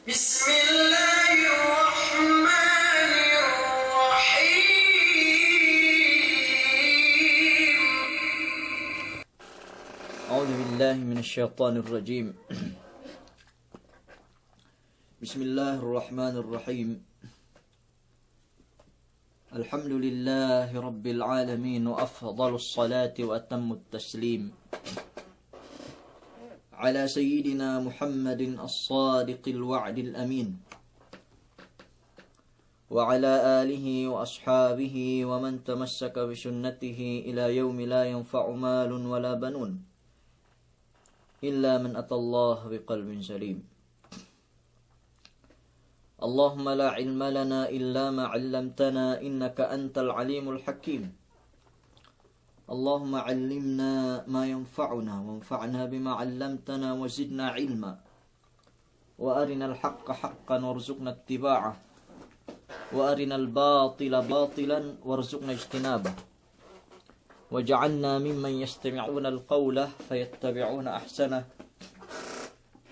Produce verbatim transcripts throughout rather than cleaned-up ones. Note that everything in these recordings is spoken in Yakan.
بسم الله الرحمن الرحيم. أعوذ بالله من الشيطان الرجيم. بسم الله الرحمن الرحيم. الحمد لله رب العالمين، وأفضل الصلاة وأتم التسليم على سيدنا محمد الصادق الوعد الأمين، وعلى آله وأصحابه ومن تمسك بسنته إلى يوم لا ينفع مال ولا بنون إلا من أتى الله بقلب سليم. اللهم لا علم لنا إلا ما علمتنا إنك أنت العليم الحكيم. اللهم علمنا ما ينفعنا وانفعنا بما علمتنا وزدنا علما. وأرنا الحق حقا وارزقنا اتباعه، وأرنا الباطل باطلا وارزقنا اجتنابه، واجعلنا ممن يستمعون القول فيتبعون أحسنه،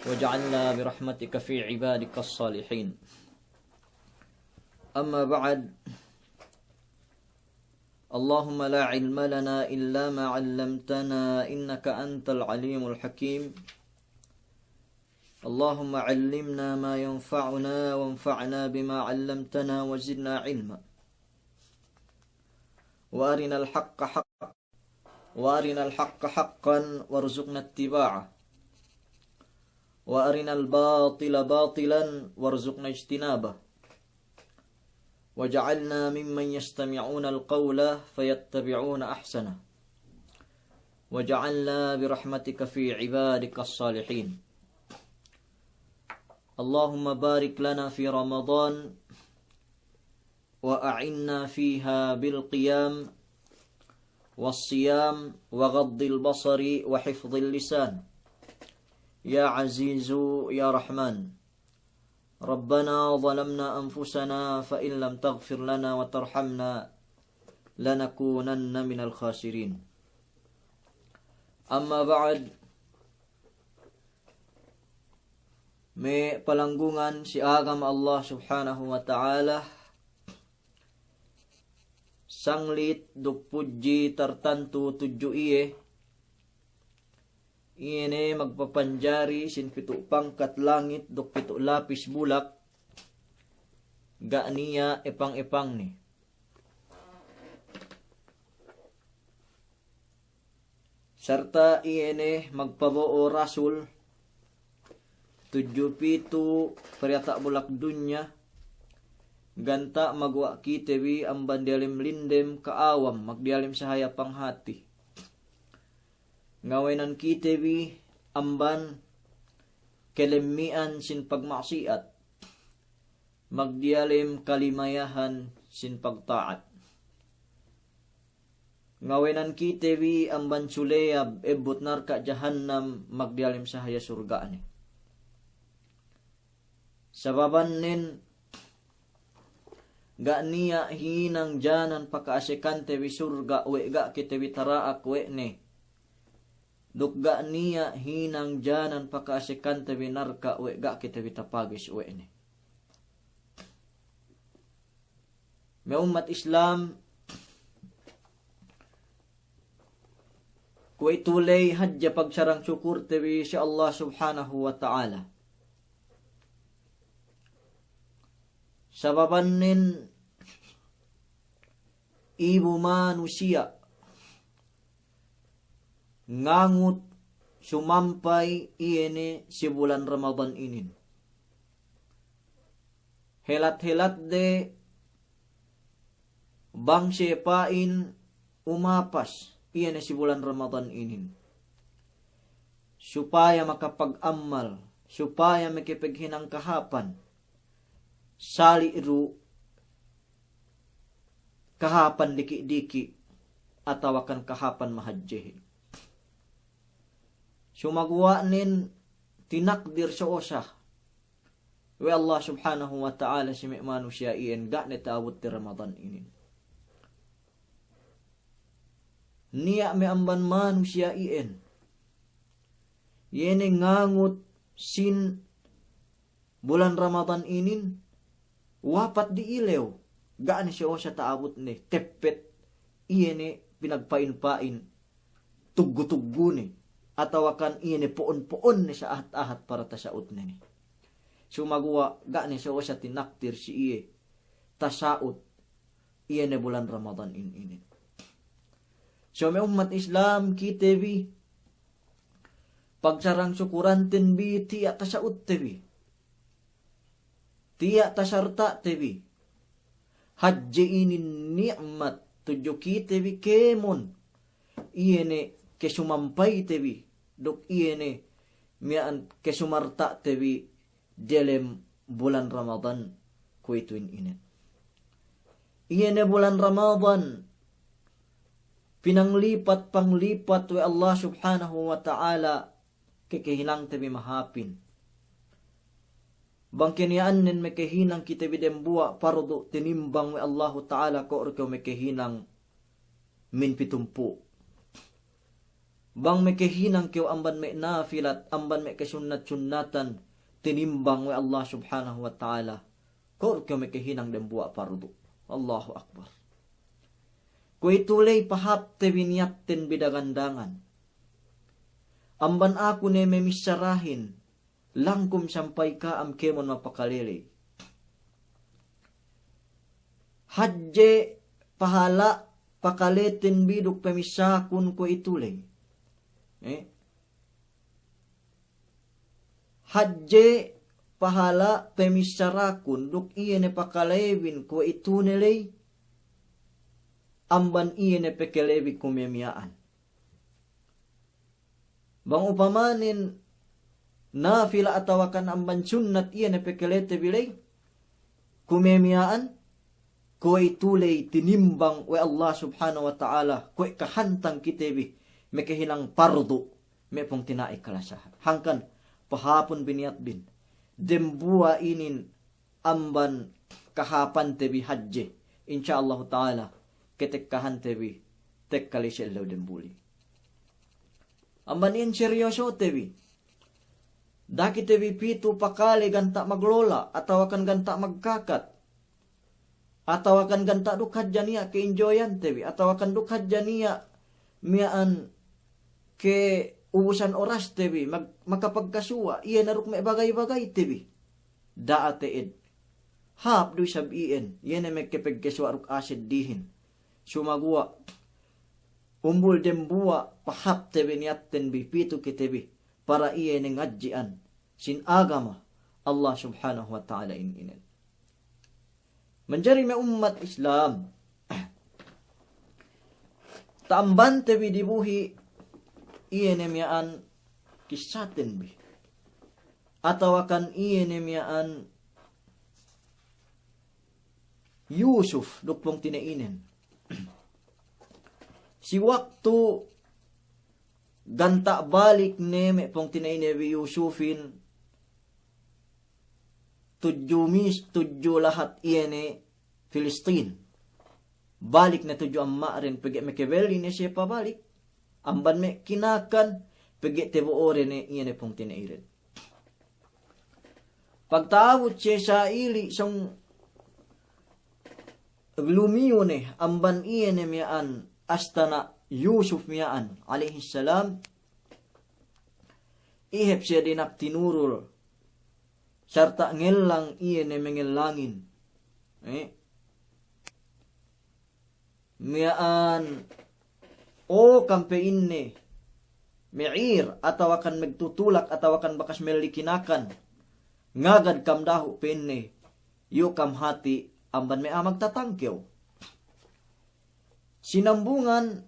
واجعلنا برحمتك في عبادك الصالحين. أما بعد، اللهم لا علم لنا إلا ما علمتنا إنك أنت العليم الحكيم. اللهم علمنا ما ينفعنا وانفعنا بما علمتنا وزدنا علما. وأرنا الحق حقا، وأرنا الحق حقا وارزقنا اتباعه، وأرنا الباطل باطلا وارزقنا اجتنابه، واجعلنا ممن يستمعون القول فيتبعون أحسنه، واجعلنا برحمتك في عبادك الصالحين. اللهم بارك لنا في رمضان، وأعنا فيها بالقيام والصيام وغض البصر وحفظ اللسان، يا عزيز يا رحمن. ربنا ظلمنا أنفسنا فإن لم تغفر لنا وترحمنا لنكونن من الخاسرين. أما بعد، me' palanggungan si agama Allah Subhanahu wa Ta'ala, sanglit duk pudji tartantu tudju iye, iye ne magpapanjari sin pitu' pangkat langit duk pitu' lapis bulak, ga' niya' epang-epangne. Sarta' iye ne magpabo'o rasul tudju pitu' pariyata' bulak dunya, ganta' maguwa' kite bi amban diyalem lindem ka'awam, magdiyalem sahaya panghati. Ngawenan kite bi amban kalemmi'an sin pagma'siyat, magdiyalem kalimayahan sin pagta'at. Ngawenan kite bi amban suleyab ebbut narka' jahannam, magdiyalem sahaya surga' ne. Sababannen, ga' niya' hinang janan paka'asekante bi surga' we' ga' kite bi tara'ak we' ne. Duk ga' niya' hinang janan paka'asekante bi narka' we' ga' kite bi tapagis we' ne. Me' ummat Islam, kuwe'itu ley hadja pagsarang sukurte bi si Allah Subhanahu wa Ta'ala. Sababannen ibu manusiya' ngangut sumampay iye ne si bulan Ramadan inin. Helat-helatde bang siye pa'in umapas iye ne si bulan Ramadan inin, supaya makapag-ammal, supaya makapaghinang kahāpan, sali' du kahāpan diki'-diki' atawakan kahāpan mahadjehin. Sumaguwa'nen tinakdir so'osa we' Allah Subhanahu wa Ta'ala si me' manusiya' iyan ga' ne ta'abutte Ramadan inin. Niya' me' amban manusiya' iyan, iye ne ngangut sin bulan Ramadan inin, wapat di ilew, ga' ne siye osa ta'abutne, teppet, iye ne pinagpa'in-pa'in, tuggu-tuggune, atawakan iye ne po'on-po'onne sa'ahat-ahat para tasa'utne ne. Sumaguwa' ga' ne siye osa tinakdir si iye tasa'ut iye ne bulan Ramadan in inin. So me' ummat Islam, kite bi, pagsarang sukuranten bi, tiya' tasa'utte bi. Tiya' tasarta'te bi. Hadje inin ni'mat tudju kite bi kēmon. Iye ne kesumampayte bi. Duk iye ne miya'an kesumarta'te bi delem bulan Ramadan kuwe'itu in inin. Iye ne bulan Ramadan, pinanglipat-panglipat we' Allah Subhanahu wa Ta'ala kekehinangte bi mahāpin. Bang keniya'annen mekehinang kite bi dembuwa' pardu tinimbang we' Allahu Ta'ala ko' du kew mekehinang min pitumpū'. Bang mekehinang kew amban me' nafilat, amban me' kesunnat-sunnatan, tinimbang we' Allah Subhanahu wa Ta'ala ko' du kew mekehinang dembuwa' pardu. Allahu Akbar. Kuwe'itu ley pahāpte bi niyatten bi dagan-dangan. Amban aku ne memissarahin, langkum sampay ka'am kēmon mapakale ley. Hadje pahala' pakaleten bi duk pemissahakun kuwe'itu ley. Eh? Hadje pahala' pemissarakun duk iye ne pakalebin kuwe'itu ne ley, amban iye ne pekelebi kume miya'an. Bang upamanen nafila atawakan amban sunnat iye ne pekelete bi ley, kume miya'an, kuwe'itu ley tinimbang we' Allah Subhanahu wa Ta'ala, kuwe' kahantang kite bi mekehinang pardu, me' pungtina'i kalasahan. Hangkan pahāpun bi niyatbin dembuwa' inin amban kahāpante bi hadje. Insya Allahu Ta'ala, ketekkahante bi tekka ley si ellew dembuli. Amban iyan seriyosote bi. Da'a kite bi pitu pakale ganta' maglola', atawakan ganta' magkakat, atawakan ganta' duk hadja niya' ke-enjoyante bi, atawakan duk hadja niya' miya'an keubusan oraste bi, mag-, makapagkasuwa', iye ne duk me' bagay-bagayte bi. Da'a te'ed. Hāp du isab iyan, iye ne me' kepegkasuwa' duk a'a seddihin. Sumaguwa' umbul dembuwa' pahāpte bi niyatten bi, pitu kite bi, para iye ne ngadji'an sin agama Allah Subhanahu wa Ta'ala in inen. Manjari me' ummat Islam, ta'ambante bi dibuhi' iye ne miya'an kissaten bi, atawakan iye ne miya'an Yusuf duk pungtina'inen. Si waktu ganta' balik ne me' pungtina'ine bi Yusufin, tudju Mis-, tudju lahat iye ne Filistin. Balik ne tudju amma'den, pegge' mekebelli ne siye pabalik. Amban me' kinakan, pegge' tebo'ode ne iye ne pungtina'iden. Pagta'abut siye sa'ili' sōng lumiyu ne amban iye ne miya'an astana' Yusuf miya'an alayhis salam, ihep siye dina'ak tinurul sarta' ngellang iye ne mengellangin. Eh? Miya'an, o kam, pe'inne, me'ir, atawakan megtutulak, atawakan bakas melli kinakan. Ngagad kam dahu', pe'inne, iyu' kam hati' amban me' a'a magtatangkew. Sinambungan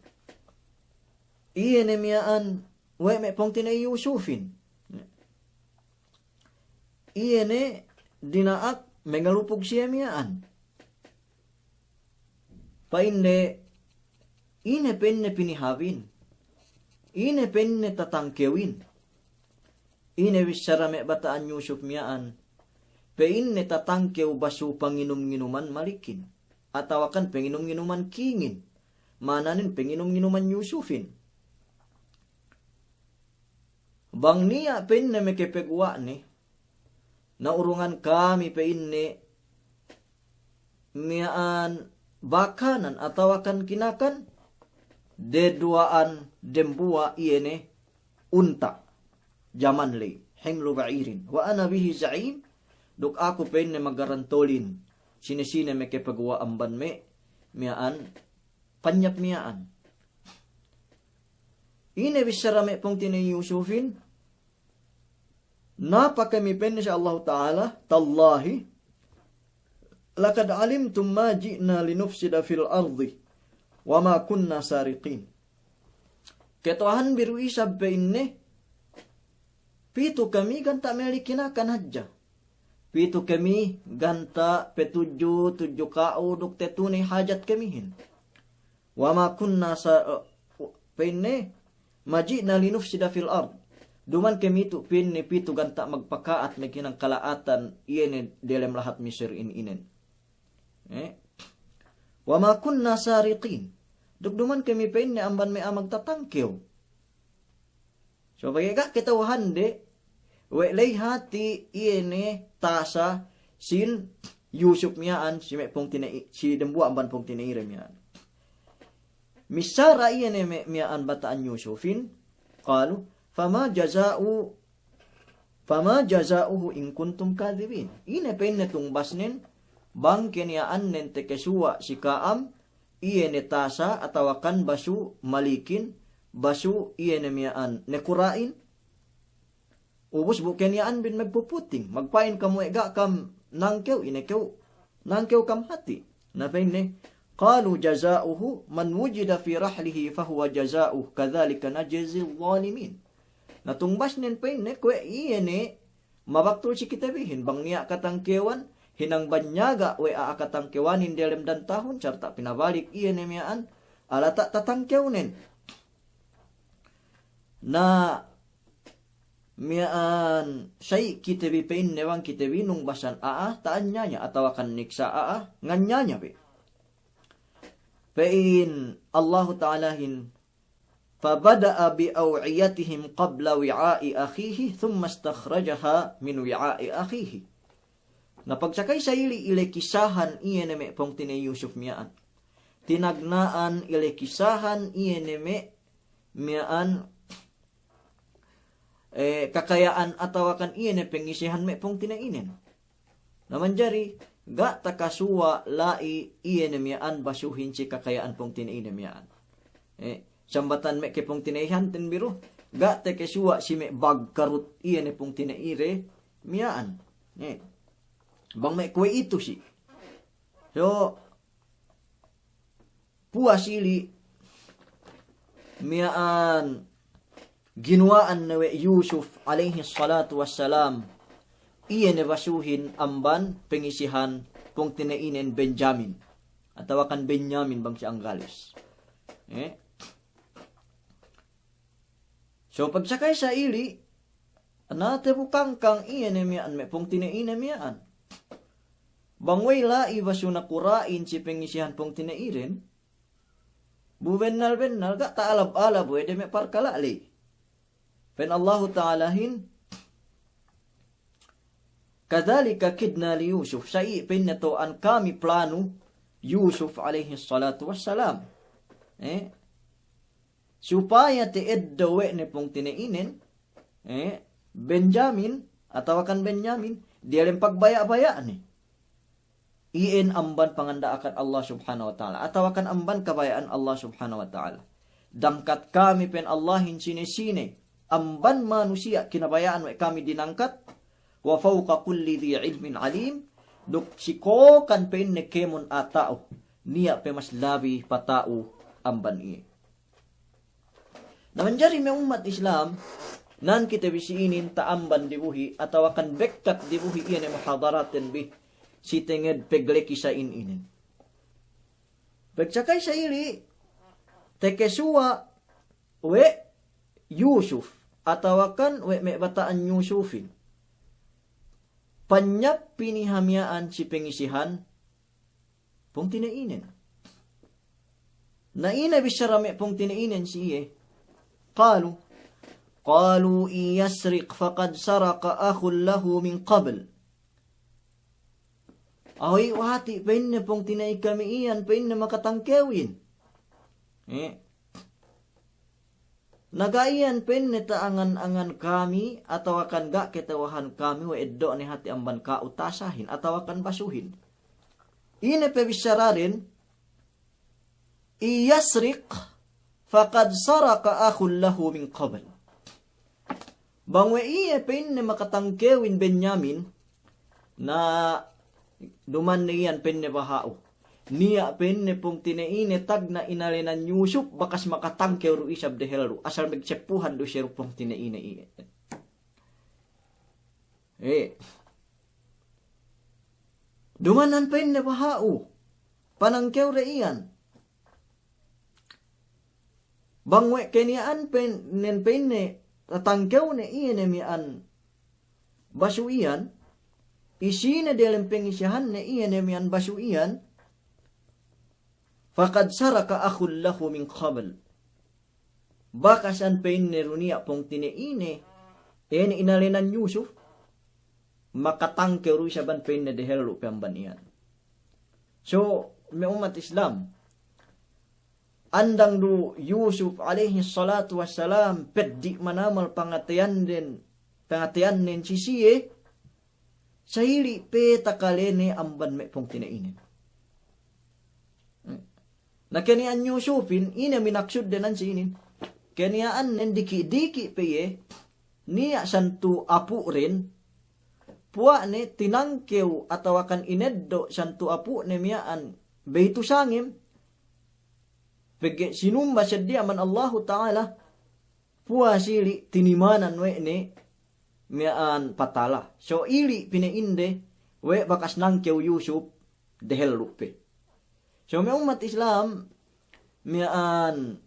iye ne miya'an we' me' pungtina'i Yusufin. Iye ne dina'ak mengalupug siye miya'an. Pa'inde, ine, pe'inne, pinihabin? Ine, pe'inne, tatangkewin? Ine bissara me' bata'an Yusuf miya'an, pe'inne, tatangkew basu panginum-nginuman malikin, atawakan panginum-nginuman kingin, ma'ananen panginum-nginuman Yusufin. Bang niya', pe'inne, mekepeguwa'ne, Na urungan kami pa'inne miya'an bakanan atawakan kinakan, deduwa'an dembuwa' iye ne unta', jaman ley, himlu ba'irin, wa ana bihi za'im, duk aku pa'inne magarantolin, sine-sine makapaguwa' amban me' miya'an panyap miya'an. Ine bissara me' pungtina'i Yusufin, napa kami pa'inne si Allahu Ta'ala, tallahi, laqad alimtum ma ji'na linufsida fil ardi, wa ma kunna sariqin. Keto'ahan bi du isab pa'inne, pitu kami ganta' meli kinakan hadja. Pitu kami ganta' petudju, tudju ka'u duk tetuney hajat kamihin. Wa ma kunna sa-, pa'inne, ma ji'na linufsida fil ard. Duma'in kami tu' pa'inne pitu ganta' magpaka'at maghinang kala'atan iye ne delem lahat Misir in inen. Eh? Wa ma kunna sariqin. Duk duma'in kami pa'inne amban me' a'a magtatangkew. So, pegge' ga' kata'uhande, we' ley hati' iye ne tasa sin Yusuf miya'an, si me' pungtina'i, si dembuwa' amban pungtina'ide miya'an. Missara iye ne me' miya'an bata'an Yusufin, qalu, fama jaza'u, fama jaza'uhu in kuntum kadhibin. Ine pa'inne tungbasnen, bang keniya'annen takesuwa' si ka'am, iye ne tasa atawakan basu malikin, basu iye ne miya'an nakura'in. Ubus bu keniya'anbin magpuputing, magpa'in kam we' ga' kam nangkew, ine kew, nangkew kam hati'. Na pa'inne, qalu jaza'uhu man wujida fi rahlihi fahuwa jaza'uh, kadhalika najzidh dhalimin. Na tungbasnen pa'inne, kuwe' iye ne mabaktul si kitebihin, bang niya' katangkewan, hinang banyaga' we' a'a katangkewanin delem dantahun, sarta' pinabalik iye ne miya'an, alata' tatangkewnen. Na miya'an sa'i kitebi pa'inne bang kitebi nungbasan a'a ta'anyaya, atawakan niksa' a'a nganyaya bi. Pa'in Allahu Ta'alahin, fabada'a bi aw'iyatihim qabla wi'a'i akhihi, thumma istakhrajaha min wi'a'i akhihi. Na pagsakay sa'ili' ilekisahan iye ne me' pungtina'i Yusuf miya'an. Tinagna'an ilekisahan iye ne me' miya'an, eh, kakaya'an atawakan iye ne pengisihan me' pungtina'inen. Na manjari, ga' takasuwa' la'i iye ne miya'an basuhin si kakaya'an pungtina'ine miya'an. Eh, sambatan me' kepungtina'ihanten bi du, ga' takesuwa' si me' bagkarut iye ne pungtina'ide miya'an. Eh, bang me' kuwe'itu si. So, puwas ili' miya'an ginuwa'an ne we' Yusuf alayhis salatu wassalam, iye ne basuhin amban pengisihan pungtina'inen Benjamin, atawakan Benyamin bang si Anggalis. Eh? So, pagsakay sa'ili', na tebukangkang iye ne miya'an me' pungtina'ine miya'an. Bang we'ey la'i basu nakura'in si pengisihan pungtina'iden, bu bennal-bennal ga' ta'alab-alab we' de me' parkala' ley. Pa'in Allahu Ta'alahin, kadhalika kidna li Yusuf, sa'i pa'inne to'an kami planu Yusuf alayhis salatu wassalam. Eh? Supaya ta'eddo' we' ne pungtina'inen, eh, Benjamin, atawakan Benyamin, diyalem pagbaya'-baya'ne. Iyan amban panganda'akan Allah Subhanahu wa Ta'ala, atawakan amban kabaya'an Allah Subhanahu wa Ta'ala. Dangkat kami pa'in Allahin sine-sine amban manusiya' kinabaya'an we' kami dinangkat, wa fawqa kulli dhi ilmin alim, duk sikokan pa'inne kēmon a'a ta'u, niya' pe mas labi pata'u amban iye. Na manjari me' ummat Islam, nan kite bi si inin ta'amban dibuhi', atawakan bekkat dibuhi' iye ne muhadaraten bi, si tenged peglekisa'in inin. Pagsakay sa'ili', takesuwa' we' Yusuf, atawakan we' me' bata'an Yusufin. Panyap piniha miya'an si pengisihan pungtina'inen. Na ine bissara me' pungtina'inen si iye. Qalu, qalu in yasriq faqad saraqa akhun lahu min qabl. Awi' wati' pa'inne pungtina'i kami iyan pa'inne makatangkewin. Eh. Na ga' iyan pa'inne ta'angan-angan kami, atawakan ga' kata'uhan kami we' eddo' ne hati' amban ka'u tasahin, atawakan basuhin. Ine pe bissaraden, "In yasriq faqad saraqa akhun lahu min qabl." Bang we' iye pa'inne makatangkewin Benyamin, na duma'in ne iyan pa'inne baha'u. Niya' pa'inne pungtina'ine tagna' inalenan Yusuf bakas makatangkew du isab dehellu, asal magseppuhan du siye du pungtina'ine iye. Eh. Duma'in pa'inne baha'u panangkew de iyan. Bang we' keniya'an pa'in-, nen pa'inne tatangkew ne iye ne miya'an basu iyan, isi ne delem pangisihanne iye ne miya'an basu iyan, faqad saraqa akhun lahu min qabl. Bakasan pa'inne du niya' pungtina'ine, ine inalenan Yusuf, makatangkew du isab pa'inne dehellu pe amban iyan. So, me' ummat Islam, andang du Yusuf alayhis salatu wassalam peddi' manamal pangateyanden, pangateyannen si siye, sa'ili' pe takalene amban me' pungtina'inen. Na keniya'an Yusufin, ine minaksudde nan si inin. Keniya'annen diki'-diki' pe iye, niya' santu apu'den, puwa'ne tinangkew atawakan ineddo' santu apu'ne miya'an bey tu sangem, pegge' sinumba seddi amban Allahu Ta'ala, puwas ili' tinimanan we' ne miya'an patala. So ili' pina'inde we' bakas nangkew Yusuf dehellu pe. So me' ummat Islam miya'an,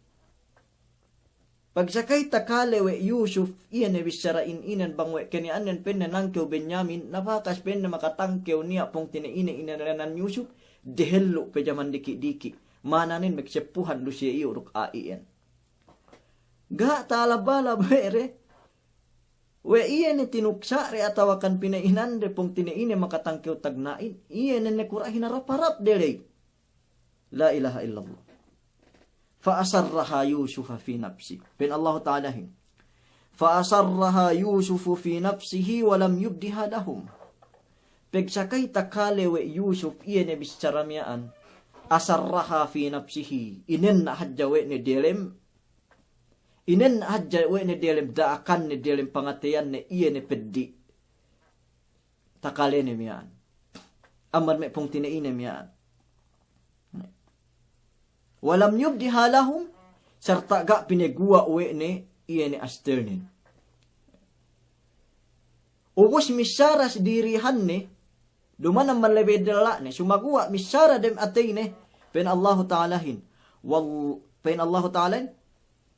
pagsakay takale we' Yusuf, iye ne bissara in inen bang we' keniya'annen pa'inne nangkew Benyamin, na bakas pa'inne makatangkew niya' pungtina'ine inalenan Yusuf, dehellu pe jaman diki'-diki'. Ma'ananen magseppuhan du siye iyu' duk a'a iyan. Ga' ta'alab-alab we' de, we' iye ne tinuksa'de atawakan pina'inande pungtina'ine makatangkew tagna'in, iye ne nakura' hinarap-harapde ley. La ilaha illallah. Fa asarraha Yusufu fi nafsihi. Pa'in Allahu Ta'alahin, fa asarraha Yusufu fi nafsihi wa lam yubdiha lahum. Pagsakay takale we' Yusuf iye ne bissara miya'an, asarraha fi nafsihi, inenna' hadja we' ne delem, inenna' hadja we' ne delem da'akanne, delem pangateyanne, iye ne peddi' takalene miya'an amban me' pungtina'ine miya'an. Wa lam yubdiha lahum, sarta' ga' pinaguwa' we' ne iye ne astelnen. Ubus missara si dirihanne, duma'in amban lebey della'ne, sumaguwa' missara dem ateyne, pa'in Allahu Ta'alahin, wal-, pa'in Allahu Ta'alahin,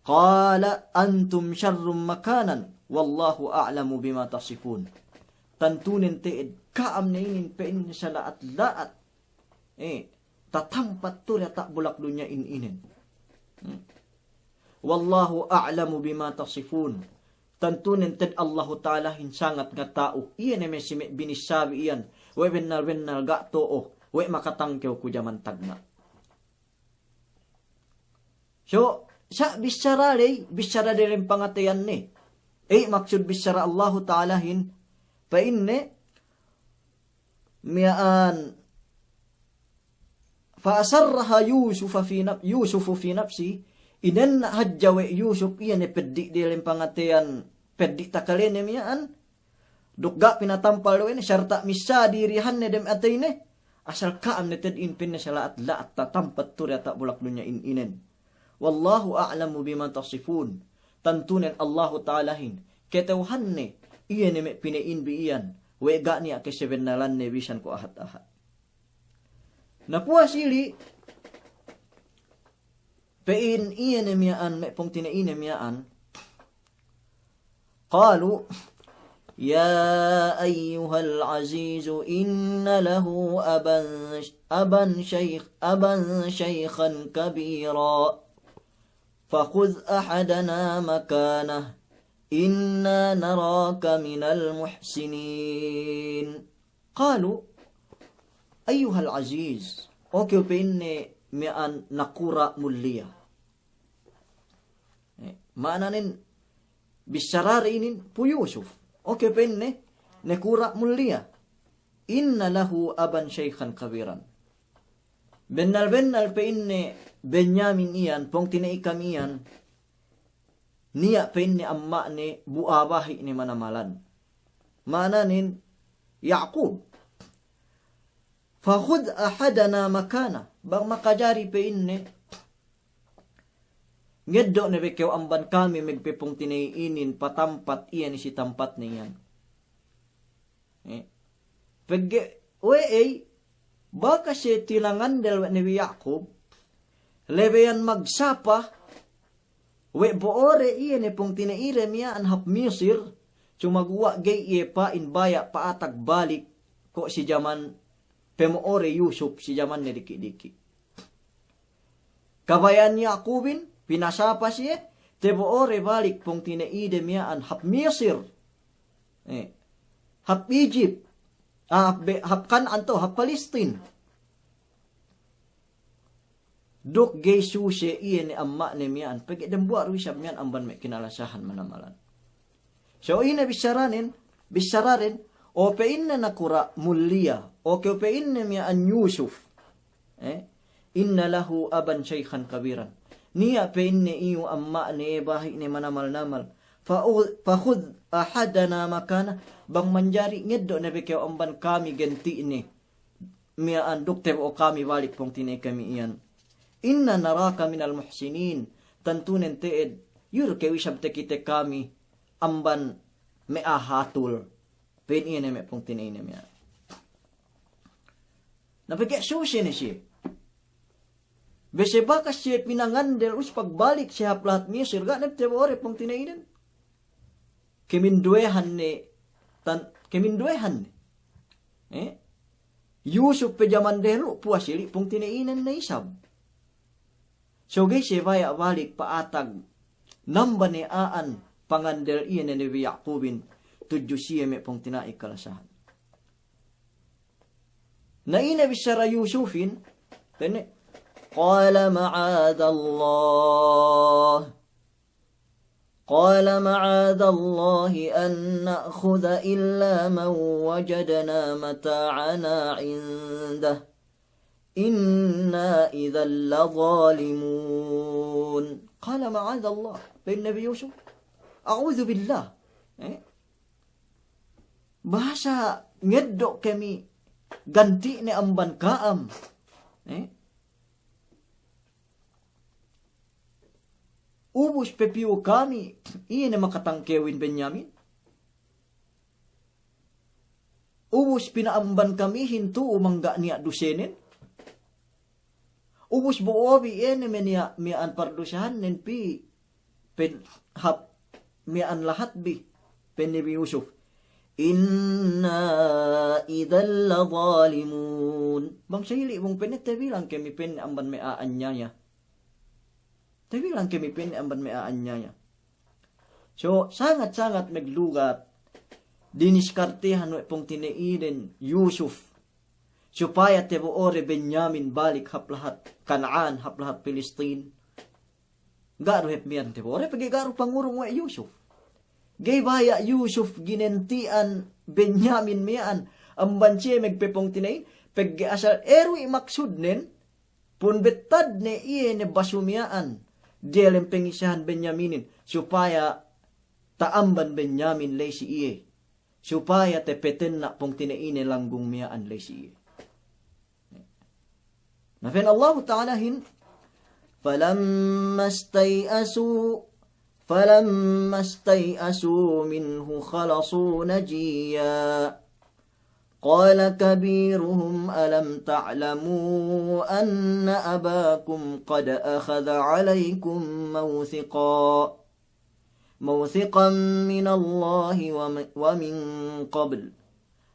qala antum sharrun makanan, wallahu a'lamu bima tasifun. Tantunen te'ed ka'am ne inin pa'inne sala'at-la'at, eh, tatampat tu diyata' bulak dunya'in inen. Hmm. Wallahu a'lamu bima tasifun. Tantunen te'ed Allahu Ta'alahin sangat ngata'u. Iye ne me' si me' binissābi iyan, we' bennal-bennal ga' to'o, we' makatangkew ku jaman tagna'. So, sa' bissara ley, bissara delem pangateyanne. Ey, maksud bissara Allahu Ta'alahin, pa'inne, miya'an, fa asarraha Yusufa fi naf-, Yusufu fi nafsihi, inenna' hadja we' Yusuf iye ne peddi' delem pangateyan, peddi' takalene miya'an, duk ga' pinatampal we' ne, sarta' missā dirihanne dem ateyne, asal ka'am ne te'ed in pa'inne sala'at-la'at tatampat tu diyata' bulak dunya'in inen. Wallahu a'lamu bima tasifun. Tantunen Allahu Ta'alahin kata'uhanne iye ne me' pina'inbi iyan, we' ga' niya' kasabennalanne bisan ku ahat-ahat. Na puwas ili', pa'in iye ne miya'an, me' pungtina'ine miya'an, qalu, ya ayyuhal azizu inna lahu aban, aban shaykh-, aban shaykhan kabira, fakhudh ahadana makanah, inna naraka minal muhsinin. Qalu, أيها العزيز, o kew pa'inne miya'an nakura' mulliya. Eh, ma'ananen bissarade inin pu Yusuf. O kew pa'inne nakura' mulliya. إن له أبا شيخا كبيرا. Bennal-bennal pa'inne Benyamin iyan, pungtina'i kami iyan, niya' pa'inne amma'ne bu a'a bahi'ne manamalan. Ma'ananen Ya'kub. فخذ أحدنا مكانه. Bang makajari pa'inne, ngeddo' ne be kew amban kami magpapungtina'i inin patampat iye ne si tampatne iyan. Eh. Pegge' we'ey, bakas siye tinangandel we' Nabi Ya'kub, lebeyan magsapa we' bo'ode iye ne pungtina'ide miya'an hap Misir, sumaguwa' ga'i iye pa'in baya' pa'atag balik ko' si jaman pamo'ode Yusuf si jamanne diki'-diki'. Kabaya'an Ya'kubin, pinasapa siye, tabo'ode balik pungtina'ide miya'an hap Misir. Eh, hap Egypt. Ah, hap be-, hap Kan'an tu, hap Palestine. Duk ga'i suse iye ne amma'ne miya'an, pegge' dambuwa' du isab miya'an amban me' kinalasahan manamalan. So ine bissaranen, bissaraden, o pa'inne nakura' mulliya, o kew pa'inne miya'an Yusuf. Eh? إن له أبا شيخا كبيرا. Niya' pa'inne iyu amma'ne bahi'ne manamal-namal. فأ-، فخذ أحدنا مكانه. Bang manjari ngeddo' ne be kew amban kami ganti'ne miya'an duk tabo'o kami balik pungtina'i kami iyan. إنا نراك من المحسنين. Tantunen te'ed, iyu du kew isab takite kami amban me' a'a hatul. Pa'in iye ne me' pungtina'ine miya'an. Na pegge' suse ne siye. Bese bakas siye pinangandel us pagbalik siye hap lahat Misir, ga' ne tabo'ode pungtina'inen. Kaminduwehan ne, tan-, kaminduwehan ne. Eh? Yusuf pe jaman dehellu' puwas ili' pungtina'inen ne isab. So ga'i siye baya' balik pa'atag namba ne a'an pangandel iye ne Nabi Ya'kubin tudju siye me' pungtina'i kalasahan. Na ine bissara Yusufin, pa'inne, قال معاذ الله. قال معاذ الله أن نأخذ إلا من وجدنا متاعنا عنده إنا إذا لظالمون. قال معاذ الله. Pa'in Nabi Yusuf, أعوذ بالله. Eh? Bahasa ngeddo' kami ganti'ne amban ka'am. Eh? Ubus papiyu kami, iye ne makatangkewin Benyamin. Ubus pina'amban kamihin tu'u mangga' niya' dusenen. Ubus bo'obi iye ne me' niya' miya'an pardusahannen pī. Pa'in hap miya'an lahatbi, pa'in Nabi Yusuf, إنا إذا لظالمون. Bang sahili' bang pa'inne tabilang kami pa'inne amban me' a'a anyaya. Tabilang kami pa'inne amban me' a'a anyaya. So, sangat-sangat maglugat diniskartehan we' pungtina'iden Yusuf supaya tabo'ode Benyamin balik hap lahat Kan'an, hap lahat Pilistin. Ga' du hep miya'an tabo'ode, pegge' ga' du pangurung we' Yusuf. Ga'i baya' Yusuf ginanti'an Benyamin miya'an amban siye magpapungtina'in, pegge' asal eru i' maksudnen, pun bettad ne iye ne basu miya'an diyalem pangisahan Benyaminin, supaya ta'amban Benyamin ley si iye, supaya tapatenna' pungtina'ine langgung miya'an ley si iye. Na pa'in Allahu Ta'alahin, فلما استيئسوا، فلما استيئسوا منه خلصوا نجيا. قال كبيرهم ألم تعلموا أن أباكم قد أخذ عليكم موثقا، موثقا من الله وم-، ومن قبل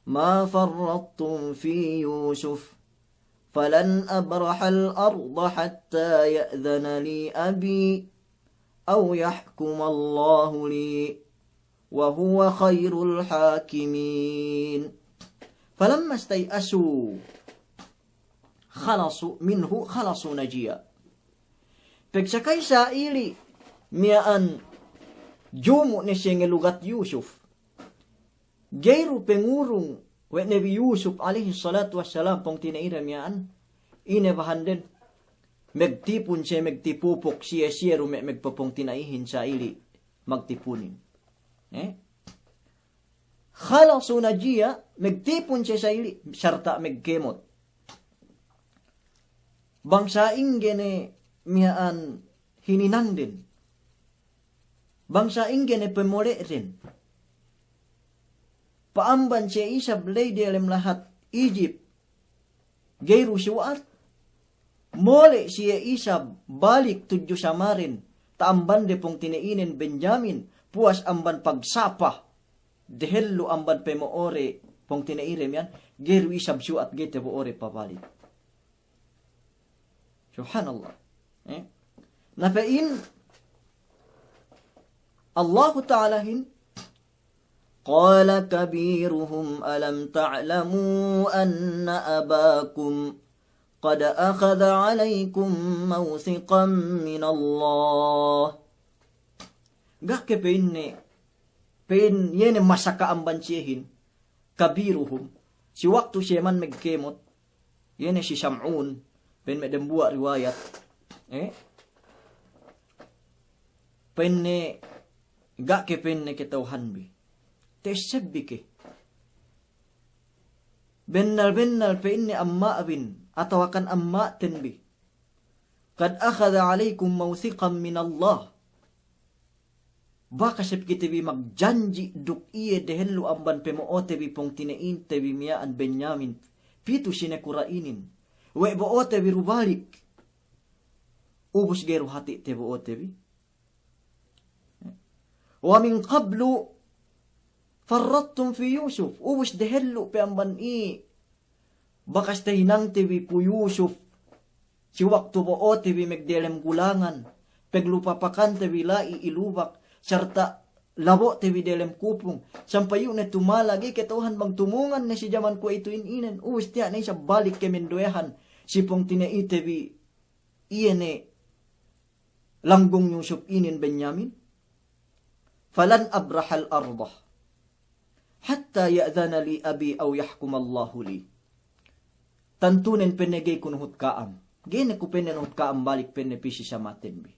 ما فرطتم في يوسف، فلن أبرح الأرض حتى يأذن لي أبي أو يحكم الله لي وهو خير الحاكمين. فلما استيئسوا. خلصوا منه خلصوا نجيا. Pegsakay sa'ili' miya'an jumu' ne siye ngelugat Yusuf. Ga'i du pengurung we' Nabi Yusuf alayhis salatu wassalam pungtina'ide miya'an, ine bahanden, megtipun siye, megtipupuk siye, siye du me' megpapungtina'ihin sa'ili' magtipunin. Eh? خلصوا نجيا, megtipun siye sa'ili' sarta' megkemot. Bang sa'ingge ne miya'an hininangden. Bang sa'ingge ne pemole'den. Pa'amban siye isab ley diyalem lahat Ijip, ga'i du suwa'at. Mole' siye isab balik tudju samaden, ta'ambande pungtina'inen Benyamin, puwas amban pagsapa, dehellu amban pemo'ode pungtina'ide miya'an, ga'i du isab suwa'at ga'i tabo'ode pabalik. Subhanallah. Eh? Na pa'in Allahu Ta'alahin, قال كبيرهم ألم تعلموا أن أباكم قد أخذ عليكم موثقا من الله. Ga' ke pa'inne, pa'in iye ne masaka amban siyehin, كبيرهم, si waktu siye man megkemot, iye ne si Sam'un, pa'in me' dembuwa' riwayat, eh? Pa'inne, ga' ke pa'inne kata'uhanbi. Ta'esseb bi ke. Bennal-bennal pa'inne amma'bin, atawakan amma'ten bi. قد أخذ عليكم موثقا من الله. Bakas hep kite bi magjanji' duk iye dehellu amban pemo'ote bi pungtina'inte bi miya'an Benyamin, pitu sinekura' inin. We' bo'ote bi du balik. Ubus ga'i du hati' tabo'ote bi. ومن قبل فرطتم في يوسف. Ubus dehellu pe amban i bakas tahinangte bi pu Yusuf, si waktu bo'ote bi megdelem gulangan, peglupapakante bi la'i ilubak, sarta' labo'te bi delem kupung, sampay iyu' ne tumala ga'i kata'uhan bang tumungan ne si jaman kuwe'itu in inen, ubus tiya' ne isab balik kemenduwehan si pungtina'ite bi iye ne langgung Yusuf inin Benyamin. فلن أبرح الأرض حتى يأذن لي أبي أو يحكم الله لي. Tantunen pa'inne ga'i ku nuhut ka'am. Ga'i ne ku pa'inne nuhut ka'am balik pa'inne pī si samaten bi.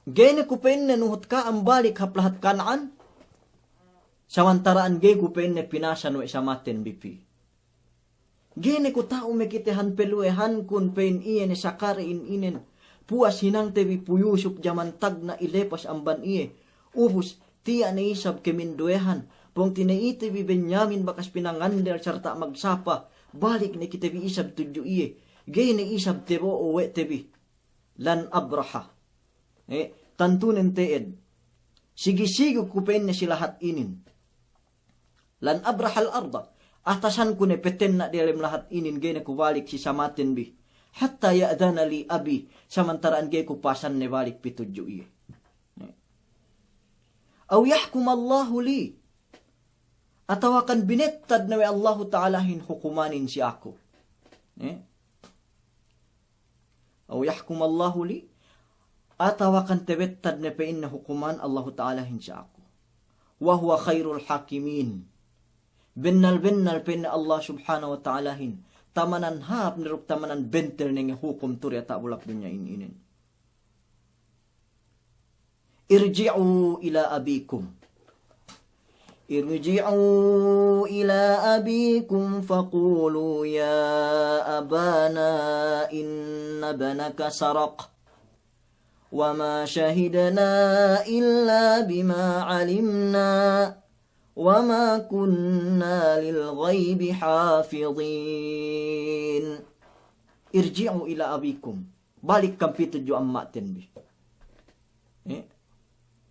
Ga'i ne ku pa'inne nuhut ka'am balik hap lahat Kan'an, samantara'an ga'i ku pa'inne pinasan we' samaten bi pī. Ga'i ne ku ta'u makitehan peluwehankun pa'in iye ne sakare in inen, puwas hinangte bi pu Yusuf jaman tagna' ilepas amban iye. Ubus tiya' ne isab kemenduwehan pungtina'ite bi Benyamin bakas pinangandel sarta' magsapa, balik ne kite bi isab tudju iye. Ga'i ne isab tabo'o we' te bi. لن أبرح. Eh, tantunen te'ed. Sigi-sigi ku pa'inne si lahat inin. لن أبرح الأرض. Atasanku ne patenna' delem lahat inin, ga'i ne ku balik si samaten bi. حتى يأذن لي أبي. Samantara'an ga'i ku pasan ne balik pī tudju iye. Eh. أو يحكم الله لي. Atawakan binettad ne we' Allahu Ta'alahin hukumanin si aku. Eh. أو يحكم الله لي, atawakan tabettad ne pa'inne hukuman Allahu Ta'alahin si aku. وهو خير الحاكمين. Bennal-bennal pa'inne Allah Subhanahu wa Ta'alahin tamanan hāp ne duk tamanan bentel ne ngahukum tu'u diyata' bulak dunya in inin. ارجعوا إلى أبيكم. ارجعوا إلى أبيكم فقولوا يا أبانا إن ابنك سرق وما شهدنا إلا بما علمنا وما كنا للغيب حافظين. ارجعوا إلى أبيكم. Balik kam pī tudju amma'ten bi. Eh?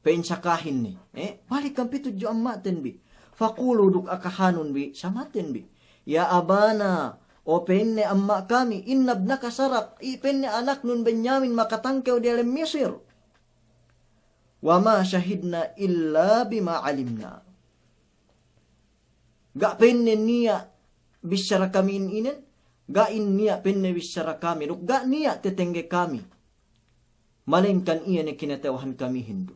Pa'in sakahin ne. Eh? Balik kam pī tudju amma'ten bi. فقولوا, duk akahanun bi samaten bi. يا أبانا, o pa'inne amma' kami, إن ابنك سرق, i pa'inne anaknun Benyamin makatangkew diyalem Misir. وما شهدنا إلا بما علمنا. Ga' pa'inne niya' bissara kami in inen, ga' in niya' pa'inne bissara kami, duk ga' niya' tetengge kami, malayingkan iye ne kinata'uhan kamihin du.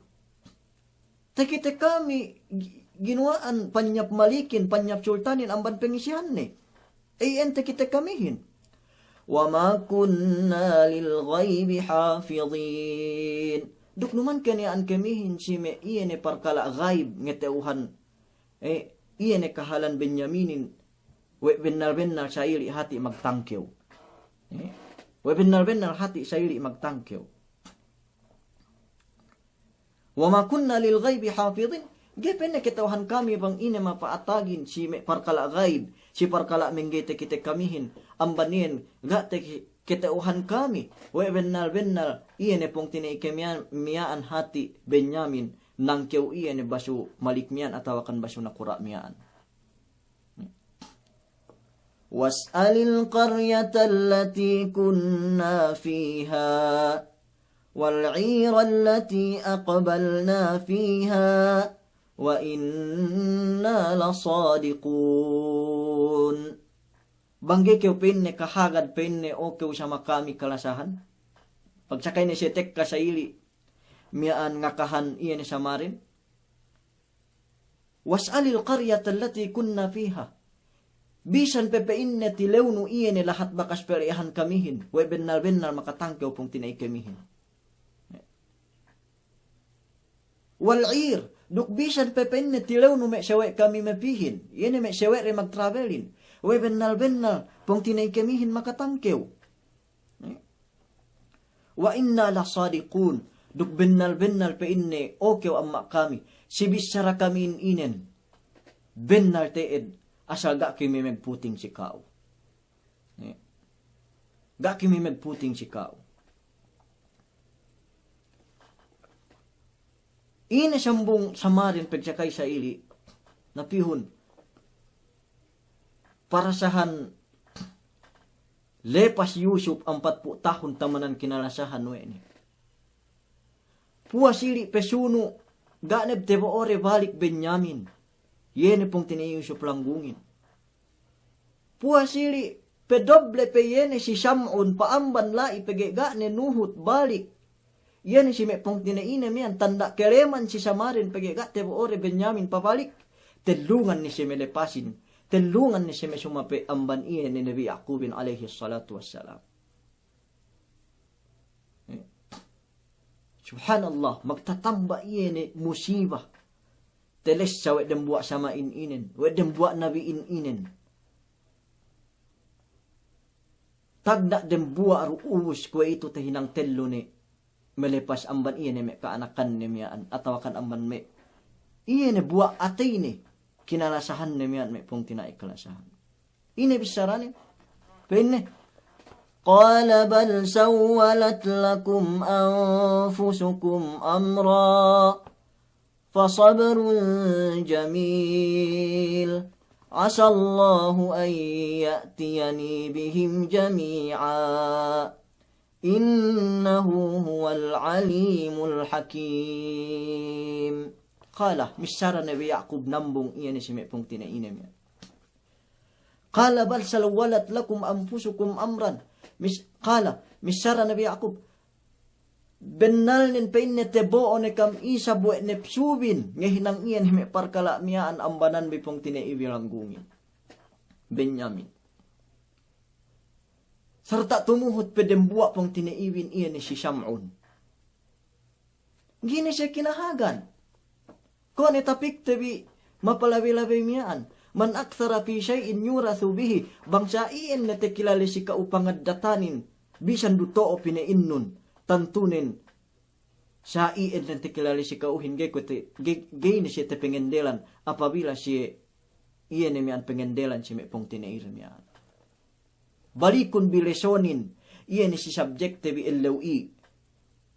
Takite kami gi-, ginuwa'an panyap malikin, panyap sultanin amban pangisihanne. Iyan takite kamihin. وما كنا للغيب حافظين. Duk numan keniya'an kamihin si me' iye ne parkala' gaib ngata'uhan, eh, iye ne kahalan Benyaminin, we' bennal-bennal sa'ili' hati' magtangkew. Eh, we' bennal-bennal hati' sa'ili' magtangkew. وما كنا للغيب حافظين. Ga'i pa'inne kata'uhan kami bang ine mapa'atagin si me' parkala' gaib, si parkala' mangga'i takite kamihin, amban iyan ga' te-, kata'uhan kami we' bennal-bennal iye ne pungtina'i kamiya-, miya'an hati' Benyamin, nangkew iye ne basu malik miya'an atawakan basu nakura' miya'an. واسأل القرية التي كنا فيها والعير التي أقبلنا فيها وإنا لصادقون. Bang ga'i kew pa'inne kahagad pa'inne, o kew sama kami kalasahan. Pagsakay ne siye tekka sa'ili' miya'an ngakahan iye ne Samarin. واسأل القرية التي كنا فيها. Bisan pe pa'inne tilewnu iye ne lahat bakas pele'ahan kamihin, we' bennal-bennal makatangkew pungtina'i kamihin. والعير, duk bisan pe pa'inne tilewnu me' sawe' kami mapīhin, iye ne me' sawe' de magtravelin, we' bennal-bennal pungtina'i kamihin makatangkew. وإنا لصادقون. Duk bennal-bennal pa'inne, o kew amma' kami, si bissara kami in inen, bennal te'ed, asal ga' kami magputing si ka'u. Eh. Ga' kami magputing si ka'u. Ine sambung Samarin pagsakay sa'ili', napīhun, parasahan lepas Yusuf ampatpu' tahun tamanan kinalasahan we' ne. Puwas ili' pasunu', ga' ne tabo'o de balik Benyamin, iye ne pungtina'i Yusuf langgungin. Puwas ili' padoble pe iye ne si Sam'un pa'amban la'i pegge' ga' ne nuhut balik iye ne si me' pungtina'ine miya'an, tanda' kaleman si Samarin pegge' ga' tabo'o de Benyamin pabalik. Tellungan ne siye malepasin, tellungan ne siye masumape' amban iye ne Nabi Ya'kubin alayhis salatu wassalam. Eh. Subhanallah, magtatamba' iye ne musiba. Telessa we' dembuwa' sama'in inen, we' dembuwa' nabi'in inen. Tagna' dembuwa' du ubus kuwe'itu tahinang tellu ne malepas amban iye ne me' ka'anakanne miya'an, atawakan amban me' iye ne buwa' ateyne kinalasahanne miya'an me' pungtina'i kalasahan. Ine bissarane? Pa'inne, قال بل سولت لكم أنفسكم أمرا فصبر جميل عسى الله أن يأتيني بهم جميعا إنه هو العليم الحكيم. قال, missara Nabi Ya'kub nambung iye ne si me' pungtina'ine miya'an. قال بل سولت لكم أنفسكم أمرا. Mis-, قال, missara Nabi Ya'kub, bennalnen pa'inne tabo'o ne kam isab we' nepsubin, ngahinang iyan me' parkala' miya'an ambanan bi pungtina'i bi langgungin, Benyamin. Sarta' tumuhut pe dembuwa' pungtina'ibin iye ne si Sam'un. Ga'i ne siye kinahagan. Kuwe' ne tapikte bi mapalabey-labey miya'an. من أكثر في شيء يورث به. Bang sa iyan ne takilale si ka'u pangaddatanin, bisan du to'o pina'innun, tantunen sa iyan ne takilale si ka'uhin ga'i kuwe' te-, ga'i, ga'i ne siye tapangendelan, apabila siye iye ne miya'an pangendelan si me' pungtina'i de miya'an. Balikun bi lesonin, iye ne si subjectte bi ellew i,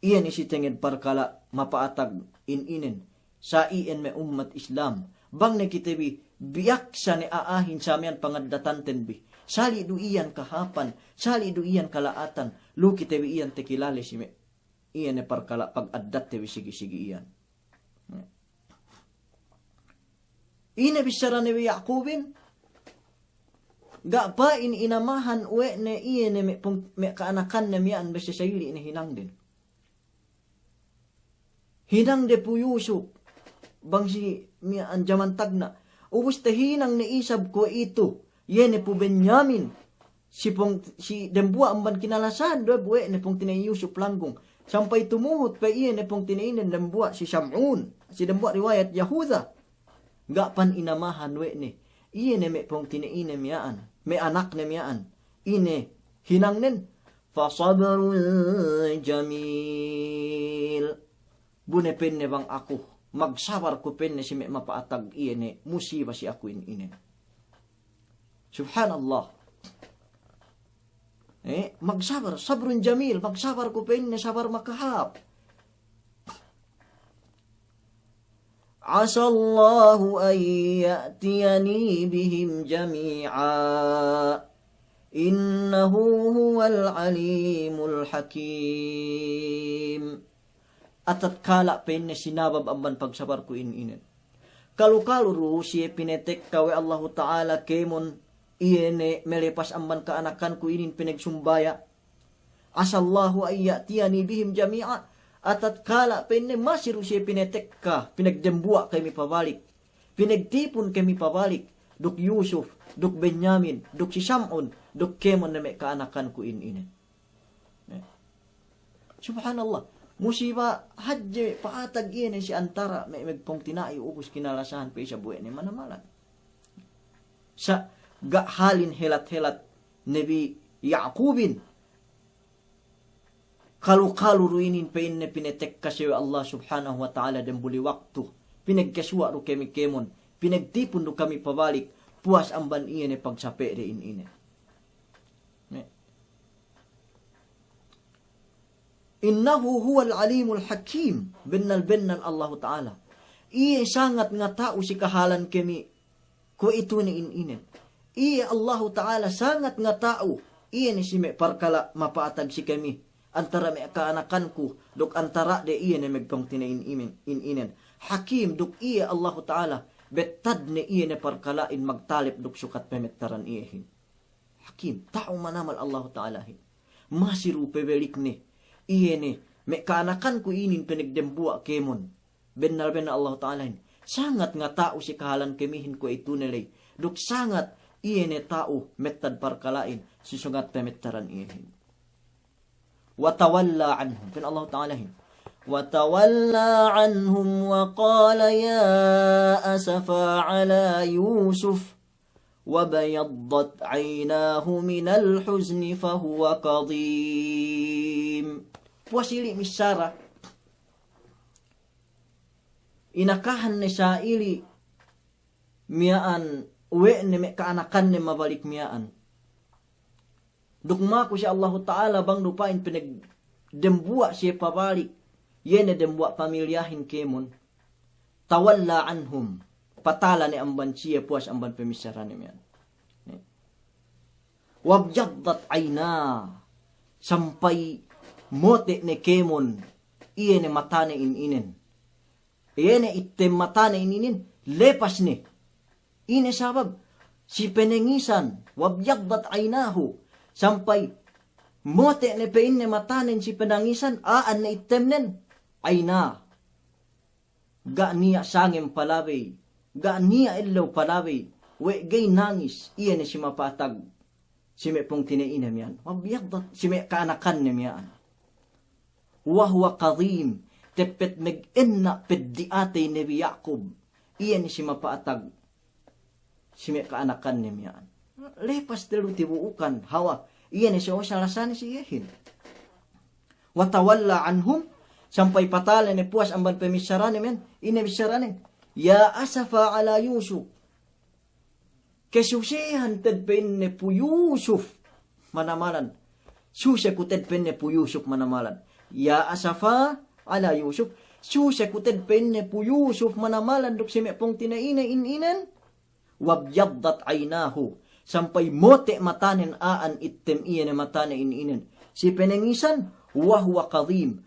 iye ne si tenged parkala' mapa'atag in inen, sa iyan me' ummat Islam, bang ne kite bi biyaksa ne a'ahin sa miya'an pangaddatanten bi, sali' du iyan kahāpan, sali' du iyan kala'atan, lu kite bi iyan takilale si me' iye ne parkala' pag'addatte bi sigi-sigi iyan. Ine bissara Nabi Ya'kubin, ga' pa'in inamahan we' ne iye ne me' pung-, me' ka'anakanne miya'an bese sa'ili' ne hinangden. Hinangde pu Yusuf, bang si miya'an jaman tagna'. Ubus tahinang ne isab kuwe'itu, iye ne pu Benyamin, si pung-, si dembuwa' amban kinalasahan du we' ne pungtina'in Yusuf langgung. Sampay tumuhut pe iye ne pungtina'inen dembuwa' si Sam'un, si dembuwa' riwayat Yahuda. Ga' pan inamahan we' ne. Iye ne me' pungtina'ine miya'an, me' anakne miya'an. Ine hinangnen, "Fasabrun jamil." Bu ne pa'inne bang aku, magsabar ku pa'inne si me' mapa'atag iye ne musiba si aku in inen. Subhanallah. Eh, magsabar, sabrun jamil, magsabar ku pa'inne sabar makahāp. "Asallahu an ya'tiyani bihim jami'a. Innahu huwal alimul hakim." Atatkala' pa'inne sinabab amban pagsabarku in inen. Kalu-kalu du siye pinatekka we' Allahu Ta'ala kēmon iye ne melepas amban ka'anakanku inin pinagsumbaya'. "Asallahu an ya'tiyani bihim jami'a." Atatkala' pa'inne masi du siye pinatekka, pinagdembuwa' kami pabalik. Pinagtipun kami pabalik. Duk Yusuf, duk Benyamin, duk si Sam'un, duk kēmon ne me' ka'anakanku in inen. Eh. Subhanallah. Musiba hadje pa'atag iye ne si antara' me', me' pungtina'i ubus kinalasahan pe isab we' ne manamalan. Sa' ga' halin helat-helat Nabi Ya'kubin. Kalu-kalu du inin pa'inne pinatekka siye we' Allah Subhanahu wa Ta'ala dembuli waktu. Pinagkasuwa' du kami kēmon. Pinagtipun du kami pabalik. Puwas amban iye ne pagsape'de in inen. Ne. Innahu huwal alimul hakim. Bennal-bennal Allahu Ta'ala. Iye sangat ngata'u si kahalan kami kuwe'itu ne in inen. Iye Allahu Ta'ala sangat ngata'u. Iye ne si me' parkala' mapa'atag si kami antara' me' ka'anakanku duk antara'de iye ne me' pungtina'in in inen. Hakim duk iye Allahu Ta'ala bettadne iye ne parkala'in magtalep duk sukat pamettaran iyehin. Hakim, ta'u manamal Allahu Ta'alahin. Masi du pabalikne, iye ne, me' ka'anakanku inin pinagdembuwa' kēmon. Bennal-bennal Allahu Ta'alahin. Sangat ngata'u si kahalan kamihin kuwe'itu ne ley. Duk sangat iye ne ta'u mettad parkala'in, si sukat pamettaran iyehin. Wa tawalla anhum. Pa'in Allahu Ta'alahin. Wa tawalla anhum wa qala ya asafa ala Yusuf. Wa byaddat aynahu minal huzni fa huwa kadhim. Puwas ili' missara. Inakahan ne sa'ili' miya'an we' ne me' ka'anakanne mabalik miya'an. Duk maku si Allahu Ta'ala bang du pa'in pinagdembuwa' siye pabalik, iye ne dembuwa' pamilyahin kēmon. Tawalla anhum, patala ne amban siye puwas amban pamissarane miya'an. Wa byaddat aynahu, sampay mote' ne kēmon, iye ne matane in inen. Iye ne ittem matane in inen, lepas ne. Ine sabab? Si panangisan, wa byaddat aynahu. Sampay mote' ne pa'inne matanen si panangisan, a'an ne ittemnen, aynahu. Ga' niya' sangem palabey, ga' niya' ellew palabey, we' ga'i nangis, iye ne si mapatag. Si me' pungtina'ine miya'an. Wa byaddat, si me' ka'anakanne miya'an. Wa huwa kadhim, teppet megenna' peddi' atey Nabi Ya'kub. Iye ne si mapatag. Si me' ka'anakanne miya'an. Lepas tellu tibu'ukan, hawa. Iye ne si osa lasane si iyehin. Wa tawalla anhum, sampay patala ne puwas amban pamissarane miya'an. Ine missarane? Ya asafa ala Yusuf. Kasusehan te'ed pa'inne pu Yusuf manamalan. Suse ku te'ed pa'inne pu Yusuf manamalan. Ya asafa ala Yusuf. Suse ku te'ed pa'inne pu Yusuf manamalan duk si me' pungtina'ine in inen. Wa byaddat aynahu. Sampay mote' matanen a'an ittem iye ne matane in inen. Si panangisan, wa huwa kadhim.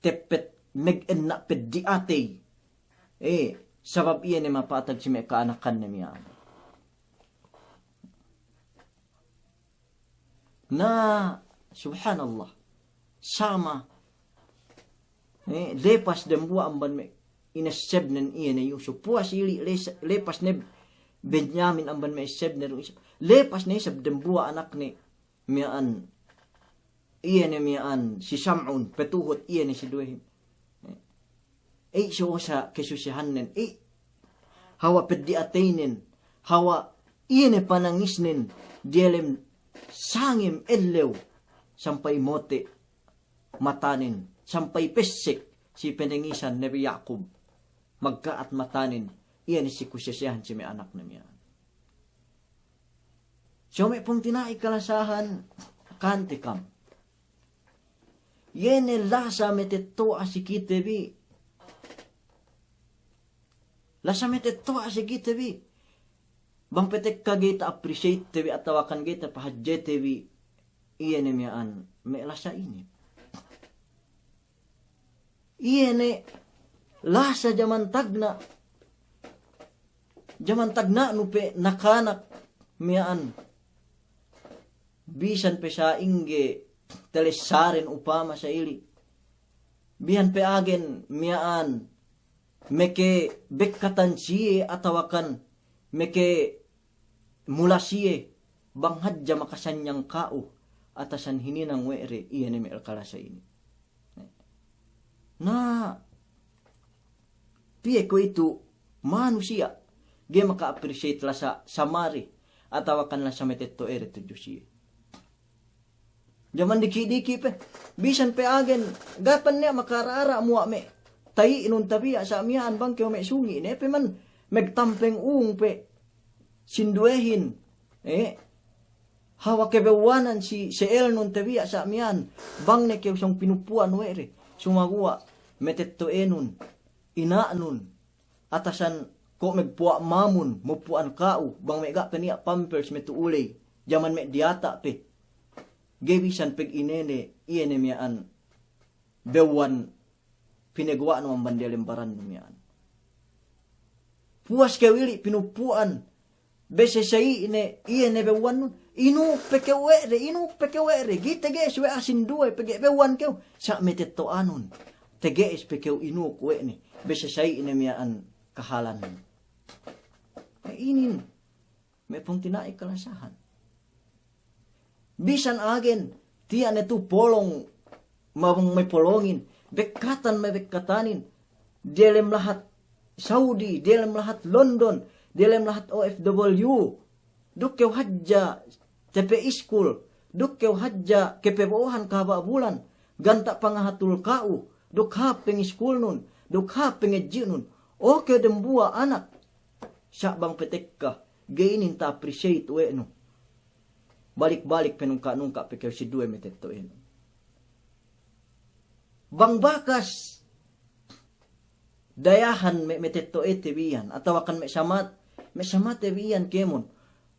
teppet meg'enna' peddi' atey. Eh, sabab iye ne mapatag si me' ka'anakanne miya'an. Na, subhanallah. Sama. Eh, lepas dembuwa' amban me' inessebnen iye ne Yusuf. Puwas ili' les-, lepas ne Benyamin amban me' essebne du isab. Lepas ne isab dembuwa' anakne miya'an, iye ne miya'an si Sam'un, petuhut iye ne si duwehin. Ey, so sa kesusehannen, ey, hawa peddi' ateynen, hawa iye ne panangisnen, diyalem sangem ellew, sampay mote' matanen, sampay pessek si panangisan Nabi Ya'kub, magka'at matanen, iye ne si kusesehan si me' anakne miya'an. So me' pungtina'i kalasahan, kante kam. Iye ne lasa metetto'a si kite bi. Lasa metetto'a si kite bi. Bang petekka ga'i ta-appreciate te bi atawakan ga'i tapahadjete bi. Iye ne miya'an me' lasa inin. Iye ne lasa jaman tagna'. Jaman tagna'nu pe nakanak miya'an. Bisan pe sa'ingge telessaren upama sa ili'. Bisan pe agen miya'an meke bekkatan siye atawakan meke mula siye, bang hadja makasanyang ka'u atasan hininang we' de, iye ne me' kalasa inin. Na, piye kuwe'itu manusiya' ga'i maka-appreciate lasa samari atawakan lasa metetto'ede tudju siye. Jaman diki'-diki' pe, bisan pe agen, ga' pe niya' makara-ara muwa' me' tayi'nun tabiya' sa' miya'an bang kew me' sungi' ne pe man megtampeng ung pe sinduwehin, eh, hawa kebewwanan si se'elnun tabiya' sa' miya'an bang ne kew sōng pinupu'an we' de, sumaguwa' metetto'enun, ina'nun, atasan ko' megpuwa' mamun, mupu'an ka'u, bang me' ga' pe niya' pampers me' tu'u ley, jaman me' diyata' pe. Ga'i bisan peg'inene, iye ne miya'an bewwan pineguwa'nu amban diyalem barannu miya'an. Puwas kew ili' pinupu'an, bese sa'i ne, iye ne bewwannun, inuk pe kew we' de, inuk pe kew we' de, ga'i tege'es we' a'a sinduwe, pegge' bewwan kew, sa' metetto'anun, tege'es pe kew inuk we' ne, bese sa'i ne miya'an kahalan. Eh, inin, me' pungtina'i kalasahan. Bisan agen, tiya' ne tu polong, mabang me' polongin, bekkatan me' bekkatanin, diyalem lahat Saudi, diyalem lahat London, diyalem lahat O F W, duk kew hadja tepe iskul, duk kew hadja kepebo'ohan kahaba' bulan, ganta' pangahatul ka'u, duk hāp pengiskulnun, duk hāp pengedji'nun, o kew dembuwa' anak, sa' bang petekka, ga'i inin ta-appreciate we' nu. Balik-balik penungka'-nungka' pe kew si duwe metetto'enun. Bang bakas dayahan me', metetto'ete bi iyan, atawakan me' samat, me' samate bi iyan kēmon.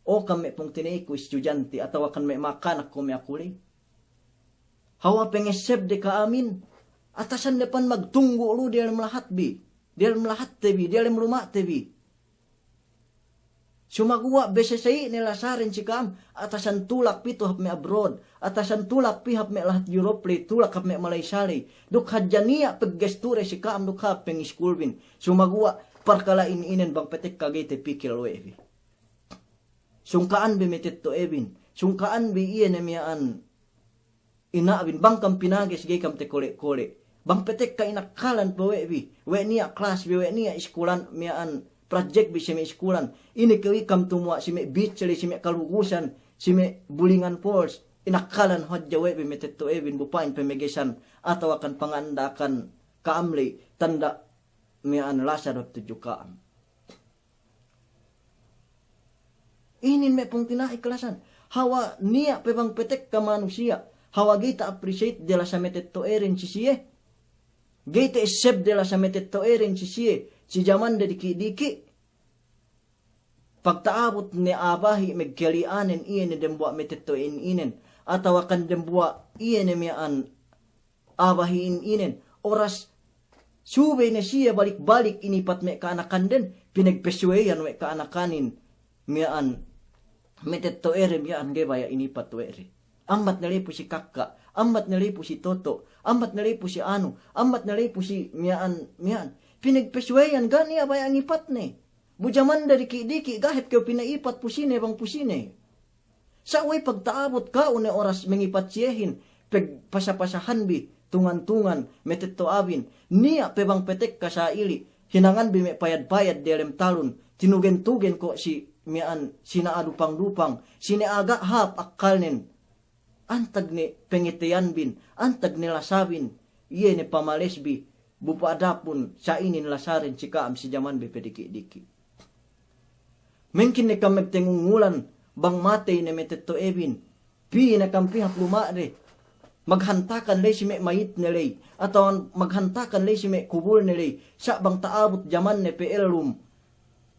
O kam me' pungtina'iku istudyanti, atawakan me' makanak ko' me' akuley. Hawa pengessebde ka'amin, atasan depan magtunggu' lu diyalem lahat bi, diyalem lahatte bi, diyalem luma'te bi. Sumaguwa' bese sa'i ne lasaren si ka'am, atasan tulak pitu hap me' abroad, atasan tulak pi hap me' lahat Europe ley, tulak hap me' Malaysia ley. Duk hadja niya' peggesture si ka'am duk hap pengiskulbin. Sumaguwa' parkala' in inen bang petekka ga'i tepikil we' bi. Sungka'an bi metetto'ebin, sungka'an bi iye ne miya'an ina'bin, bang kam pinages ga'i kam tekole'-kole'. Bang petekka inakkalan pe we' bi, we' niya' klas bi, we' niya' iskulan miya'an project bi si me' iskulan. Ine kew ikam tumuwa' si me' beach ley, si me' kalugusan, si me' Bulingan Falls. Inakkalan hadja we' bi metetto'ebin bu pa'in pemegesan atawakan panganda'akan ka'am ley, tanda' miya'an lasa dot tudju ka'am. Inin me' pungtina'i kalasahan. Hawa niya' pe bang petekka manusiya', hawa ga'i ta-appreciate de lasa metetto'eden si siye. Ga'i ta'essebde lasa metetto'eden si siye, si jamande diki'-diki'. Pagta'abut ne a'a bahi' megkeli'anen iye ne dembuwa' metetto'e in inen, atawakan dembuwa' iye ne miya'an a'a bahi'in inen, oras subey ne siye balik-balik inipat me' ka'anakanden, pinagpesuweyan we' ka'anakanin miya'an, metetto'ede miya'an ga'i baya' inipat we' de. Ambat ne ley pu si kakka', ambat ne ley pu si toto', ambat ne ley pu si anu, ambat ne ley pu si miya'an, miya'an. Pinagpesuweyan ga' niya' baya' ngipatne. Bu jamande diki'-diki' ga' hep kew pina'ipat pu sine bang pu sine. Sa' we'ey pagta'abut ka'u ne oras mengipat siyehin, pegpasa-pasahanbi, tungan-tungan, metetto'abin, niya' pe bang petekka sa'ili', hinanganbi me' payad-payad diyalem talun, tinugen-tugen ko' si miya'an, sine a'a dupang-dupang, sine a'a ga' hāp akkalnen. Antag ne pengeteyanbin, antag ne lasabin, iye ne pamalesbi, bu pa'adapun sa'inin lasaren si ka'am si jamanbi pe diki'-diki'. Mengkin ne kam magtengungulan, bang matey ne metetto'ebin, pī ne kam pī hap luma'de, maghantakan ley si me' mayitne ley, atawa maghantakan ley si me' kubulne ley, sa' bang ta'abut jamanne pe ellum,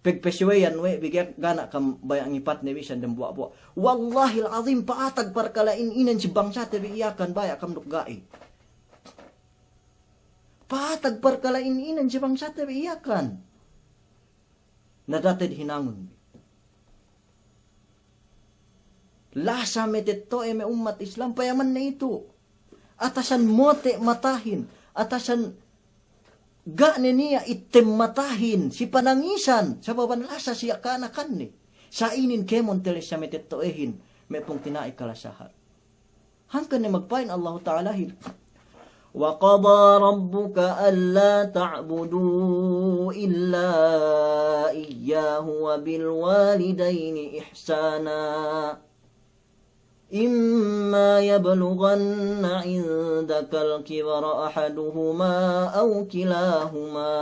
pegpesuweyan we' bi ga', ga' ne kam baya' ngipatne bisan dembuwa'-buwa'. Wallahil azim, pa'atag parkala' in inen si bangsate bi Yakan, baya' kam duk ga'i. Pa'atag parkala' in inen si bangsate bi Yakan. Na dated hinangun bi. Lasa metetto'e me' ummat Islam, payamanne itu. Atasan mote' matahin, atasan ga' ne niya' ittem matahin, si panangisan, sababan lasa siye ka'anakanne. Sa'inin kēmon telessa metetto'ehin, me' pungtina'i kalasahan. Hangkan ne magpa'in Allahu Ta'alahin. وقضى ربك ألا تعبدوا إلا إياه وبالوالدين إحسانا. إما يبلغن عندك الكبر أحدهما أو كلاهما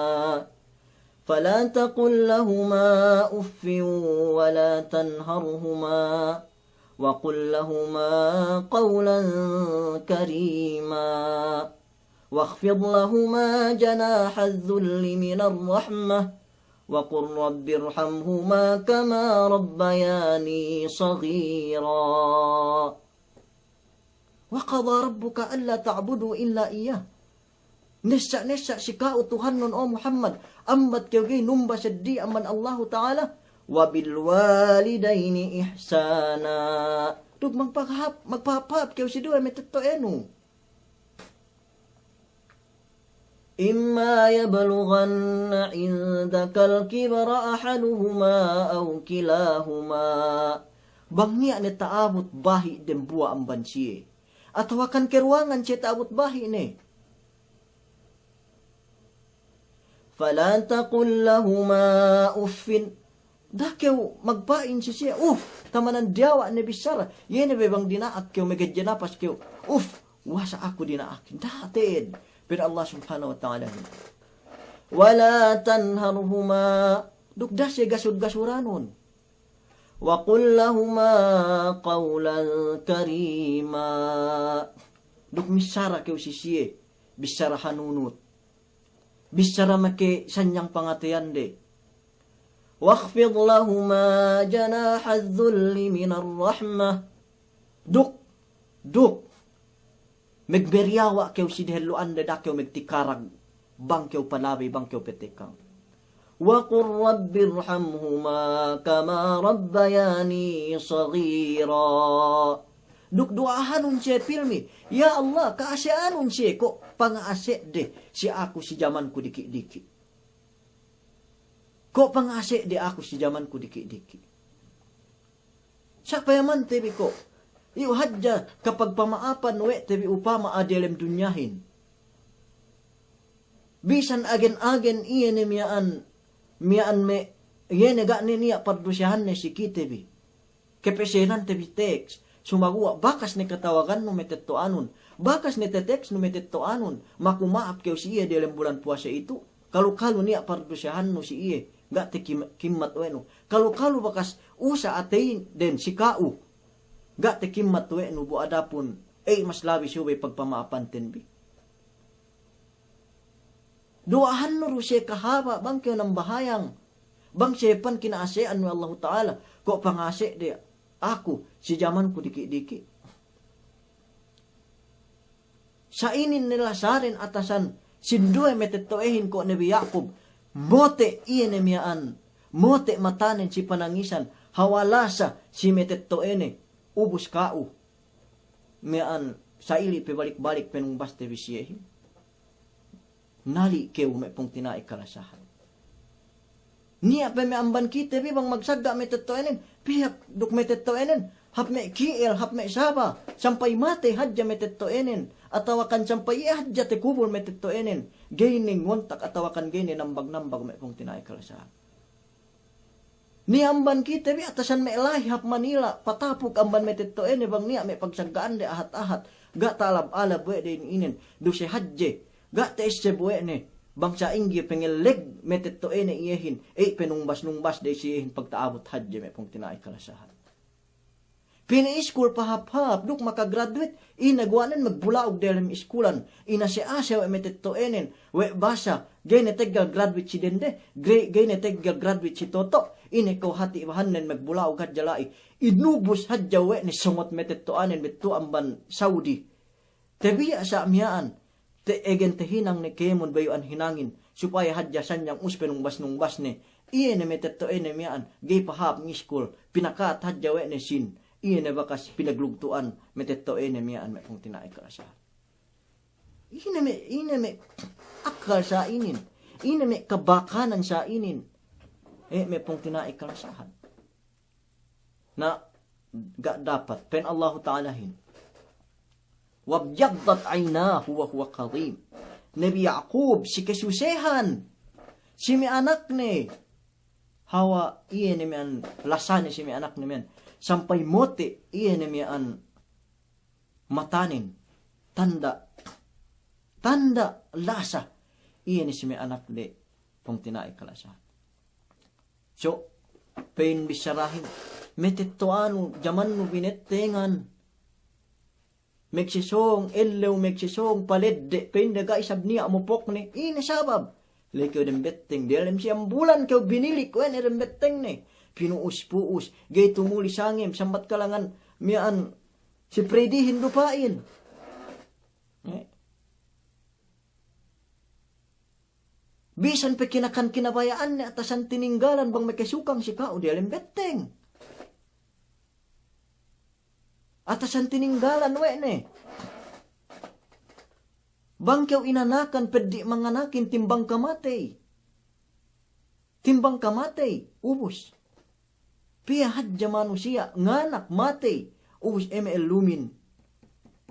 فلا تقل لهما أف ولا تنهرهما وقل لهما قولا كريما واخفض لهما جناح الذل من الرحمة وقل رب ارحمهما كما ربياني صغيرا. وقضى ربك ألا تعبدوا إلا إياه. Nessa'-nessa' si ka'u Tuhannun, o Muhammad, ambat kew ga'i numba seddi amban Allahu Ta'ala, وبالوالدين إحسانا. Duk magpahāp, magpahāp-hāp kew si duwe metetto'enu. إما يبلغن عندك الكبر أحدهما أو كلاهما. Bang niya' ne ta'abut bahi' dembuwa' amban siye, atawa kan keruwangan siye ta'abut bahi' ne. فلا تقل لهما أف. Da'a kew magpa'in si siye, "Uf, tamanan diyawa' ne bissara." Iye ne be bang dina'ak kew, megedje napas kew, "Uf, wasa' aku dina'akin." Da'a te'ed. Pa'in Allah Subhanahu wa Ta'ala, ولا تنهرهما. Duk da'a siye gasud-gasuranun. وقل لهما قولا كريما. Duk missara kew si siye bissara hanunut, bissara make sanyang pangateyande. واخفض لهما جناح الذل من الرحمة. Duk, duk, megmeriyawa' kew si dehellu'ande, da'a kew megtikarag bang kew palabey, bang kew petekang. وقل رب ارحمهما كما ربياني صغيرا. Duk du'ahanun siye pilmi, "Ya Allah, ka'ase'anun siye, ko' pangase' de si aku si jamanku diki'-diki'. Ko' pangase' de aku si jamanku diki'-diki'." Sa' payamante bi ko', iyu' hadja kapagpama'apan we' te bi upama a'a diyalem dunyahin. Bisan agen-agen iye ne miya'an, miya'an me', iye ne ga' ne niya' pardusehanne si kite bi. Kapesenante bi teks, sumaguwa' bakas ne katawagannu metetto'anun, bakas ne teteks nu metetto'anun, maku ma'ap kew si iye diyalem bulan puwase itu, kalu-kalu niya' pardusehannu si iye, ga' te kim-, kimmat we' nu. Kalu-kalu bakas usa' ateyin den si ka'u, ga' te kimmat we' nu bu adapun, ey, mas labi subey pagpama'apanten bi. Du'ahannu du siye kahaba' bang kew nambahayang, bang siye pan kina'ase'an we' Allahu Ta'ala, ko' pangase' de aku si jamanku diki'-diki'. Sa' inin ne lasaren atasan sinduwe matetto'ahin ko' Nabi Ya'kub, mote' iye ne miya'an, mote' matanen si panangisan, hawal lasa si matetto'ane, ubus ka'u miya'an sa'ili' pe balik-balik panumbaste bi siyehin. Nali' kew me' pungtina'i kalasahan. Niya' pe me' amban kite bi bang magsagga' matetto'anen, pihak duk matetto'anen, hap me' ki'el, hap me' saba, sampay matey hadja matetto'anen, atawakan sampay iye hadja takubul matetto'anen, ga'i ne ngontak atawakan ga'i ne nambag-nambag me' pungtina'i kalasahan. Niya' amban kite bi atasan me' la'i hap Manila, patapuk amban matetto'ane bang niya' me' pagsagga'ande ahat-ahat, ga' ta'alab-alab we' de inin, duse hadje, ga' ta'esseb we' ne, bang sa'ingge pangelleg matetto'ane iyehin, ey panumbas-numbas de siyehin pagta'abut hadje me' pungtina'i kalasahan. Pina'iskul pahāp-hāp, duk makagraduate, ine guwa'nen magbula'ug diyalem iskulan, inase-ase we' matetto'anen, we' basa, ga'i ne teggal graduate si dende, ga'i, ga'i ne teggal graduate si toto', ine kew hati' bahannen magbula'ug hadja la'i, inubus hadja we' ne songot matetto'anen bettu amban Saudi. Tabiya' sa' miya'an, te egen tahinang ne kēmon bayu'an hinangin, supaya hadja sanyang us panumbas-numbas ne. Iye ne matetto'ane miya'an, ga'i pahāp ngiskul, pinaka'at hadja we' ne sīn, iye ne bakas pinaglugtu'an matetto'ane miya'an me' pungtina'i kalasahan. Ine me', ine me' akal sa' inin, ine me' kabakanan sa' inin, eh, me' pungtina'i kalasahan. Na, ga' dapat. Pa'in Allahu Ta'alahin, "Wabyaddat aynahu wa huwa kadhim." Nabi Ya'kub, si kasusehan si me' anakne. Hawa iye ne miya'an lasane si me' anakne miya'an. Sampay mote' iye ne miya'an matanen. Tanda', tanda' lasa iye ne si me' anakde pungtina'i kalasahan. So, pa'in bissarahin, matetto'anu, jamannu binettengan. Magsesōng, ellew magsesōng, paledde', pa'inde ga' isab niya' mopokne. Ine sabab? La'i kew dem betteng, diyalem siyam bulan kew binilik we' ne dem bettengne. Pinu'us-pu'us, ga'i tumuli sangem, sambat kalangan miya'an si Predihin dupa'in. Eh. Bisan pe kinakan kinabaya'anne atasan tininggalan bang makasukang si ka'u diyalem betteng. Atasan tininggalan we' ne. Bang kew inanakan peddi' manganakin timbang kamatey. Timbang kamatey, ubus. Piye hadja manusiya' nganak matey, ubus eme' ellumin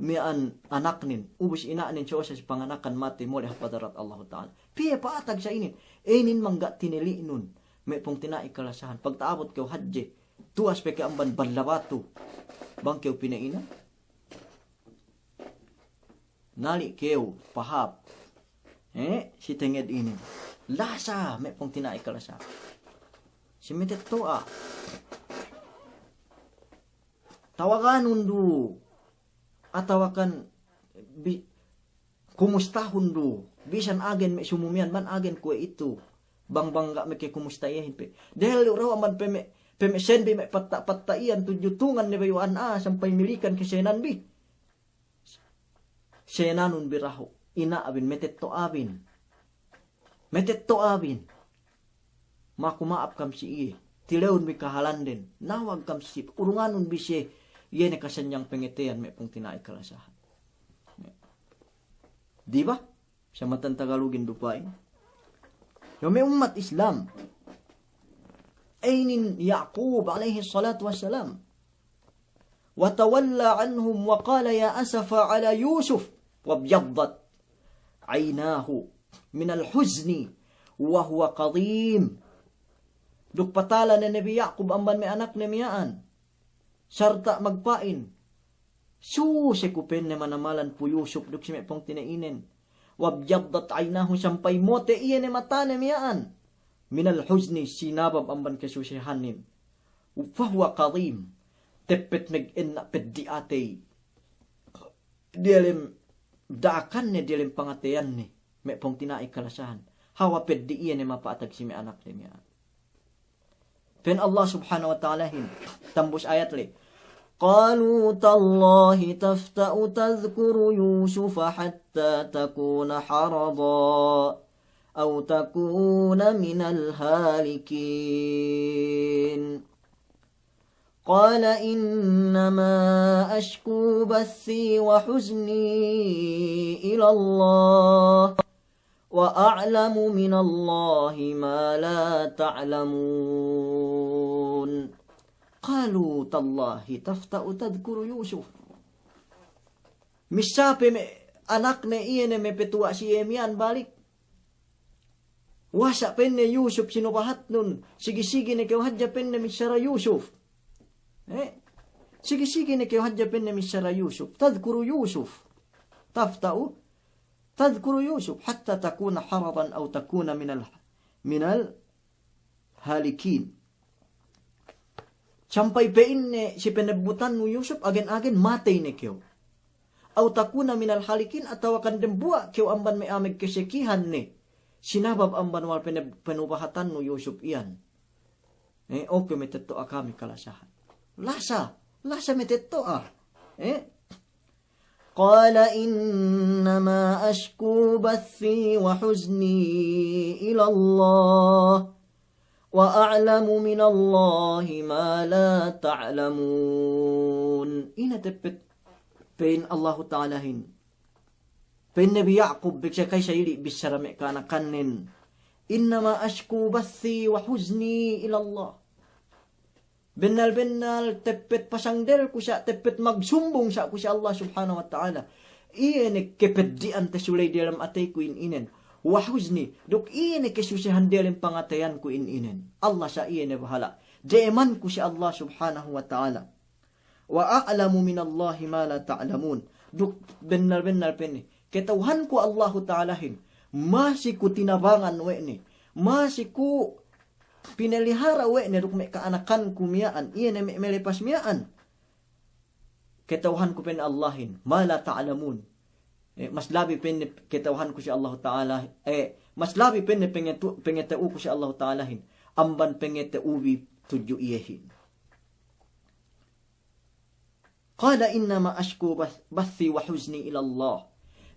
miya'an anaknen, ubus ina'nen sosa si panganakan matey mole' hap hadarat Allahu Ta'ala. Piye pa'atag sa' inin, inin mangga' tineli'nun, me' pungtina'i kalasahan, pagta'abut kew hadje, tuwas pe kew amban ballabatu, bang kew pina'ina. Nali' kew pahāp. Eh, si tenged inin. Lasa, me' pungtina'i kalasahan. Si matetto'a. Tawaganun du. Atawakan bi-, kumustahun du. Bisan agen me' sumumiyan, man agen kuwe'itu. Bang, bang ga' makakumusta iyehin pe. Dehellu rawa' man peme', peme' senbi me' patta'-patta' iyan tudju tungan ne bayu'an a'a sampay milikan kasenanbi. Senanun bi dahu', ina'bin, matetto'abin. Matetto'abin. Maku ma'ap kam si iye. Tilewun bi kahalanden. Nawag kam si, urunganun bi siye. Iye ne kasanyang pangateyan me' pungtina'i kalasahan. Di ba? Sa matan Tagalugin dupa'in. Yo me' ummat Islam. Inin Ya'kub alayhis salatu wassalam. Wa tawalla anhum wa qala ya asafa ala Yusuf. Wabyaddat aynahu minal huzni wa huwa kadhim. Duk patala ne Nabi Ya'kub amban me' anakne miya'an. Sarta' magpa'in, "Suse ku," pa'inne, "manamalan pu Yusuf duk si me' pungtina'inen." Wabyaddat aynahu, sampay mote' iye ne matane miya'an. Minal huzni, sinabab amban kasusehanin. Fahuwa kadhim, teppet magenna' peddi' atey. Diyalem da'akanne, diyalem pangateyanne, me' pungtina'i kalasahan. Hawa peddi' iye ne mapa'atag si me' anakde miya'an. Pa'in Allah Subhanahu wa Ta'alahin, tambus ayat le, قالوا تالله تفتأ تذكر يوسف حتى تكون حرضا أو تكون من الهالكين. قال إنما أشكو بثي وحزني إلى الله وأعلم من الله ما لا تعلمون. قالوا تالله تفتأ تذكر يوسف. Missā pe me' anakne iye ne me' petuwa' si iye miya'an balik. Wasa' pa'inne Yusuf sinubahatnun, sigi-sigi ne kew hadja pa'inne missara Yusuf. Eh? Sigi-sigi ne kew hadja pa'inne missara Yusuf. تذكر يوسف. تفتأ تذكر يوسف حتى تكون حرضا أو تكون من ال-، من الهالكين. Sampay pa'inne si penebbutannu Yusuf, agen-agen matey ne kew. أو تكون من الهالكين, atawakan dembuwa' kew amban me' a'a megkesekihan ne. Sinabab amban wal pene-, penubahatannu Yusuf iyan. Eh, o kew metetto'a kami kalasahan. Lasa, lasa metetto'a. Eh? قال إنما أشكو بثي وحزني إلى الله وأعلم من الله ما لا تعلمون. Ine teppet pa'in Allahu Ta'alahin. Pa'in Nabi Ya'qub, bi-, sa ka'isa ili' bissara me' ka'anakannen. إنما أشكو بثي وحزني إلى الله. Bennal-bennal teppet pasangdelku sa', teppet magsumbung sa' ku si Allah Subhanahu wa Ta'ala. Iye ne kepeddi'an tesuley diyalem ateyku in inen. وحزني, duk iye ne kesusehan diyalem pangateyanku in inen. Allah sa' iye ne bahala'. De'emanku si Allah Subhanahu wa Ta'ala. وأعلم من الله ما لا تعلمون. Duk bennal-bennal pa'inne, kata'uhanku Allahu Ta'alahin, masi ku tinabangan we' ne, masi ku pinelihara' we' ne duk me' ka'anakanku miya'an, iye ne me', melepas miya'an. Kata'uhanku pa'in Allahin, ما لا تعلمون. Eh, mas labi pa'inne kata'uhanku si Allahu Ta'ala, eh, mas labi pa'inne pangetu-, pangata'uku si Allahu Ta'alahin amban pangata'u bi tudju iyehin. قال إنما أشكو بث-، بثي وحزني إلى الله.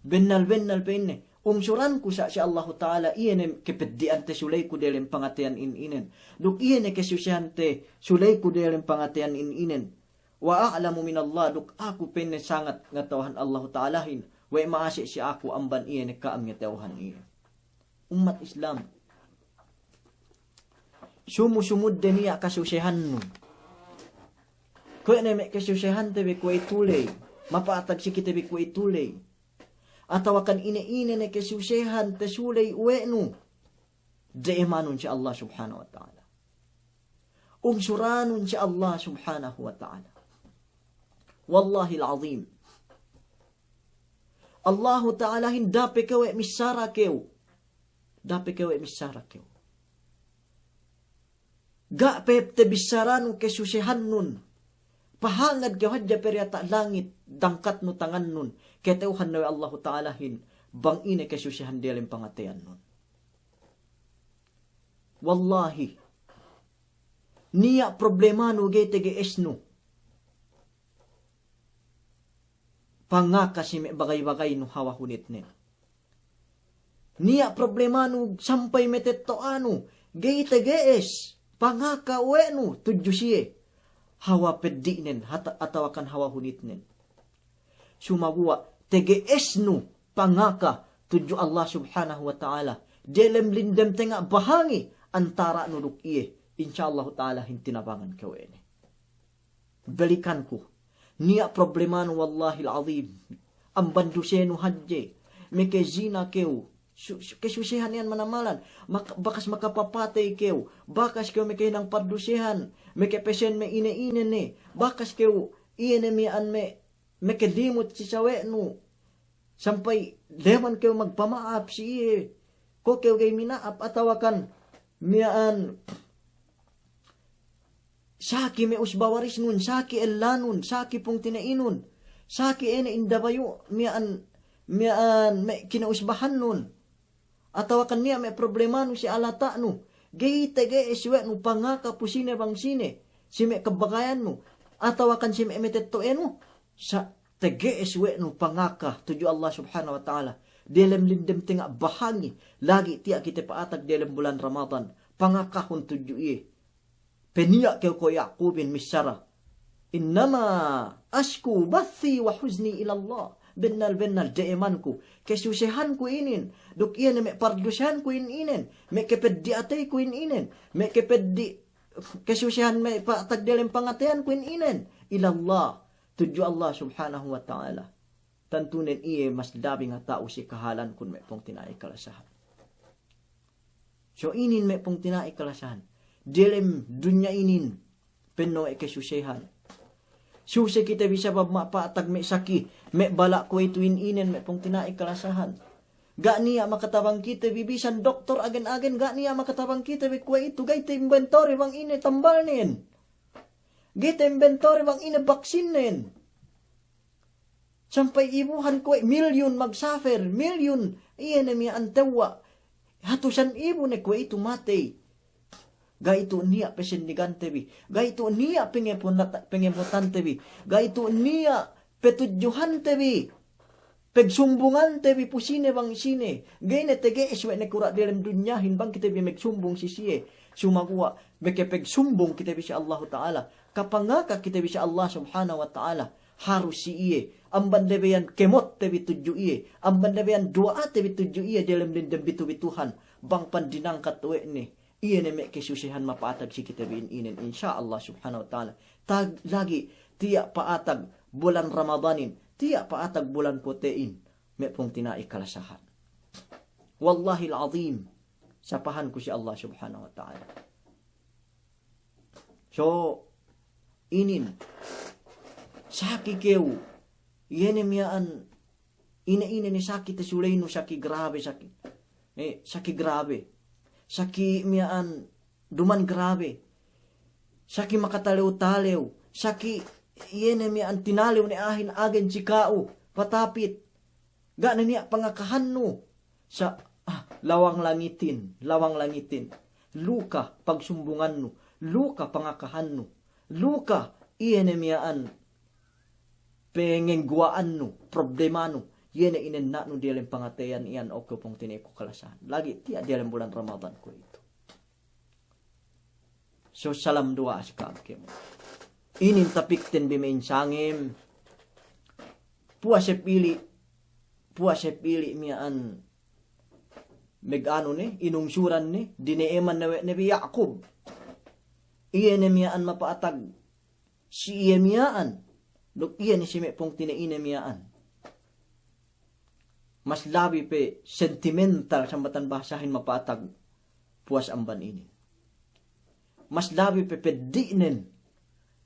Bennal-bennal pa'inne, ungsuranku sa' si Allahu Ta'ala, iye ne kepeddi'an tesuleyku diyalem pangateyan in inen. Duk iye ne kesusehan tesuleyku diyalem pangateyan in inen. وأعلم من الله, duk aku pa'inne sangat ngata'uhan Allahu Ta'alahin, we' ma'ase' si aku amban iye ne ka'am ngata'uhan iye. Ummat Islam. Sumu-sumudde niya' kasusehannu. Kuwe' ne me' kasusehante bi kuwe'itu ley. Mapatag si kite bi kuwe'itu ley. Atawakan ine-ine ne kasusehan tesuley we' nu. De'emanun si Allah Subhanahu wa Ta'ala. Ungsuranun si Allah Subhanahu wa Ta'ala. Wallahil azim. Allahu Ta'alahin da'a pe kew we' missara kew. Da'a pe kew we' missara kew. Ga' pe tabissaranu kasusehannun. Pahangad kew hadja pe diyata' langit, dangkatnu tangannun. Kata'uhan ne we' Allahu Ta'alahin bang ine kasusehan diyalem pangateyannun. Wallahi. Niya' problemanu ga'i tage'esnu. Pangaka si me' bagay-bagaynu hawal hunitnen. Niya' problemanu sampay matetto'anu, ga'i tage'es, pangaka we' nu tudju siye. Hawal peddi'nen, hata-, atawakan hawal hunitnen. Sumaguwa' tage'esnu pangaka tudju Allah Subhanahu wa Ta'ala. Delem lindem tenga' bahangi antara'nu duk iye. Insya Allahu Ta'alahin tinabangan kew we' ne. Balikanku. Niya' problemanu wallahil azim. Amban dusenu hadje. Makazina kew. Su-, su-, kasusehan iyan manamalan. Mak-, bakas makapapatey kew. Bakas kew makahinang pardusehan. Makapesen me' ine-ine ne. Bakas kew iye ne miya'an me', makalimut si sawe'nu. Sampay leman kew magpama'ap si iye. Ko' kew ga'i mina'ap atawakan miya'an saki me' usba warisnun, saki ellanun, saki pungtina'inun, saki ine indabayu' miya'an, miya'an me' kinausbahannun. Atawakan niya' me' problemanu si alata'nu. Ga'i tage'es we' nu pangaka pu sine bang sine si me' kabagayannu. Atawakan si me' matetto'anu, sa' tege'es we' nu pangaka tudju Allah Subhanahu wa Ta'ala. Delem lindem tenga' bahangi, lagi' tiya' kite pa'atag delem bulan Ramadan, pangakahun tudju iye. Peniya' kew ko' Ya'kubin missara, "Innama ashku bathi wa huzni ilallah." Bennal-bennal de'emanku, kesusehanku inin, duk iye ne me' pardusehanku in inen, me' kepeddi' ateyku in inen, me' kepeddi' kesusehan me' pa'atag delem pangateyanku in inen, ilallah, tudju Allah Subhanahu wa Ta'ala. Tantunen iye mas labi ngata'u si kahalankun me' pungtina'i kalasahan. So inin me' pungtina'i kalasahan. Delem dunya inin, penno' we' kesusehan. Suse kite bi sabab mapa'atag me' saki, me' bala' kuwe'itu in inen me' pungtina'i kalasahan. Ga' niya' makatabang kite bi bisan doktor agen-agen, ga' niya' makatabang kite bi kuwe'itu, ga'i te inventory bang ine tambalnen. Ga'i te inventory bang ine baksinnen. Sampay ibuhan kuwe' milyun magsafer, milyun, iye ne miya'an tewwa'. Hatusan ibu ne kuwe'itu matey. Ga'i tu' niya' pesendigante bi. Ga'i tu' niya' pengeponat-, pengemotante bi. Ga'i tu' niya' petudjuhante bi. Pegsumbungante bi pu sine bang sine. Ga'i ne tege'es we' ne kura' delem dunyahin bang kite bi megsumbung si siye. Sumaguwa' meke pegsumbung kite bi si Allahu Ta'ala. Kapangaka kite bi si Allah Subhanahu wa Ta'ala. Harus si iye. Amban lebeyan kemotte bi tudju iye. Amban lebeyan duwa'ate bi tudju iye delem lindem bitu-bituhan. Bang pan dinangkat we' ne. Iye ne me' kesusehan mapa'atag si kite bi in inen, insya Allah Subhanahu wa Ta'ala. Tag-, lagi', tiya' pa'atag bulan Ramadanin, tiya' pa'atag bulan puwasa'in, me' pungtina'i kalasahan. Wallahil azim, sapahanku si Allah Subhanahu wa Ta'ala. So, inin, saki kew, iye ne miya'an, ine-ine ne saki te suleynu, saki grabe, saki, eh, saki grabe. Saki miya'an duman grabe. Saki makatalew-talew. Saki iye ne miya'an tinalew ne a'ahin agen si ka'u. Patapit. Ga' ne niya' pangakahannu. Sa', ah, lawang langitin, lawang langitin. Luka pagsumbungannu. Luka pangakahannu. Luka iye ne miya'an pengengguwa'annu, problemanu, iye ne inenna'nu diyalem pangateyan iyan, o kew pungtina'iku kalasahan. Lagi' tiya' diyalem bulan Ramadan kuwe'itu. So salam duwa'a si ka'am kēmon. Inin tapikten bi me' insangem, puwas hep ili', puwas hep ili' miya'an meganu ne, inungsuran ne, dine'eman ne we' Nabi Ya'kub. Iye ne miya'an mapa'atag si iye miya'an, duk iye ne si me' pungtina'ine miya'an. Mas labi pe sentimental sambatan bahasahin mapa'atag puwas amban inin. Mas labi pe peddi'nen,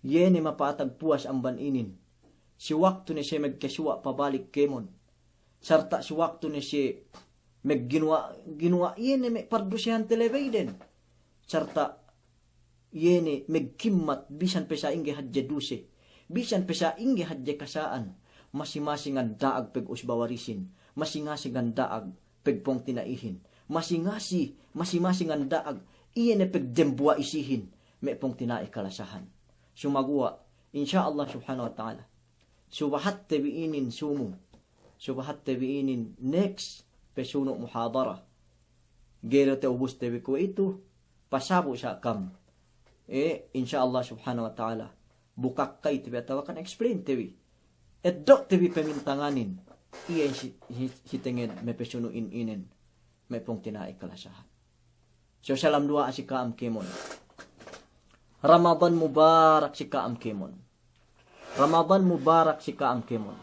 iye ne mapa'atag puwas amban inin. Si waktu ne siye megkasuwa' pabalik kēmon. Sarta' si waktu ne siye megginuwa', ginuwa' iye ne me' pardusehante lebeyden. Sarta' iye ne megkimmat bisan pe sa'ingge hadje duse, bisan pe sa'ingge hadje kasa'an, masi-masi nganda'ag pegusba warisin, masi-masi nganda'ag pegpungtina'ihin, masi-masi, masi-masi nganda'ag iye ne pegdembuwa' isihin, me' pungtina'i kalasahan. Sumaguwa', insya Allah Subhanahu wa Ta'ala, subahatte bi inin sumu, subahatte bi inin next pesunu' muhadara. Ga'i du te ubuste bi kuwe'itu, pasabu' sa' kam. E, insya Allah Subhanahu wa Ta'ala, bukak kayte bi atawakan explain te bi. Eddo'te bi pemintanganin. Iye si, si, si tenged me' pesunu'in inen. Me' pungtina'i kalasahan. So salam duwa'a si ka'am kēmon. Ramadan mubarak si ka'am kēmon. Ramadan mubarak si ka'am kēmon.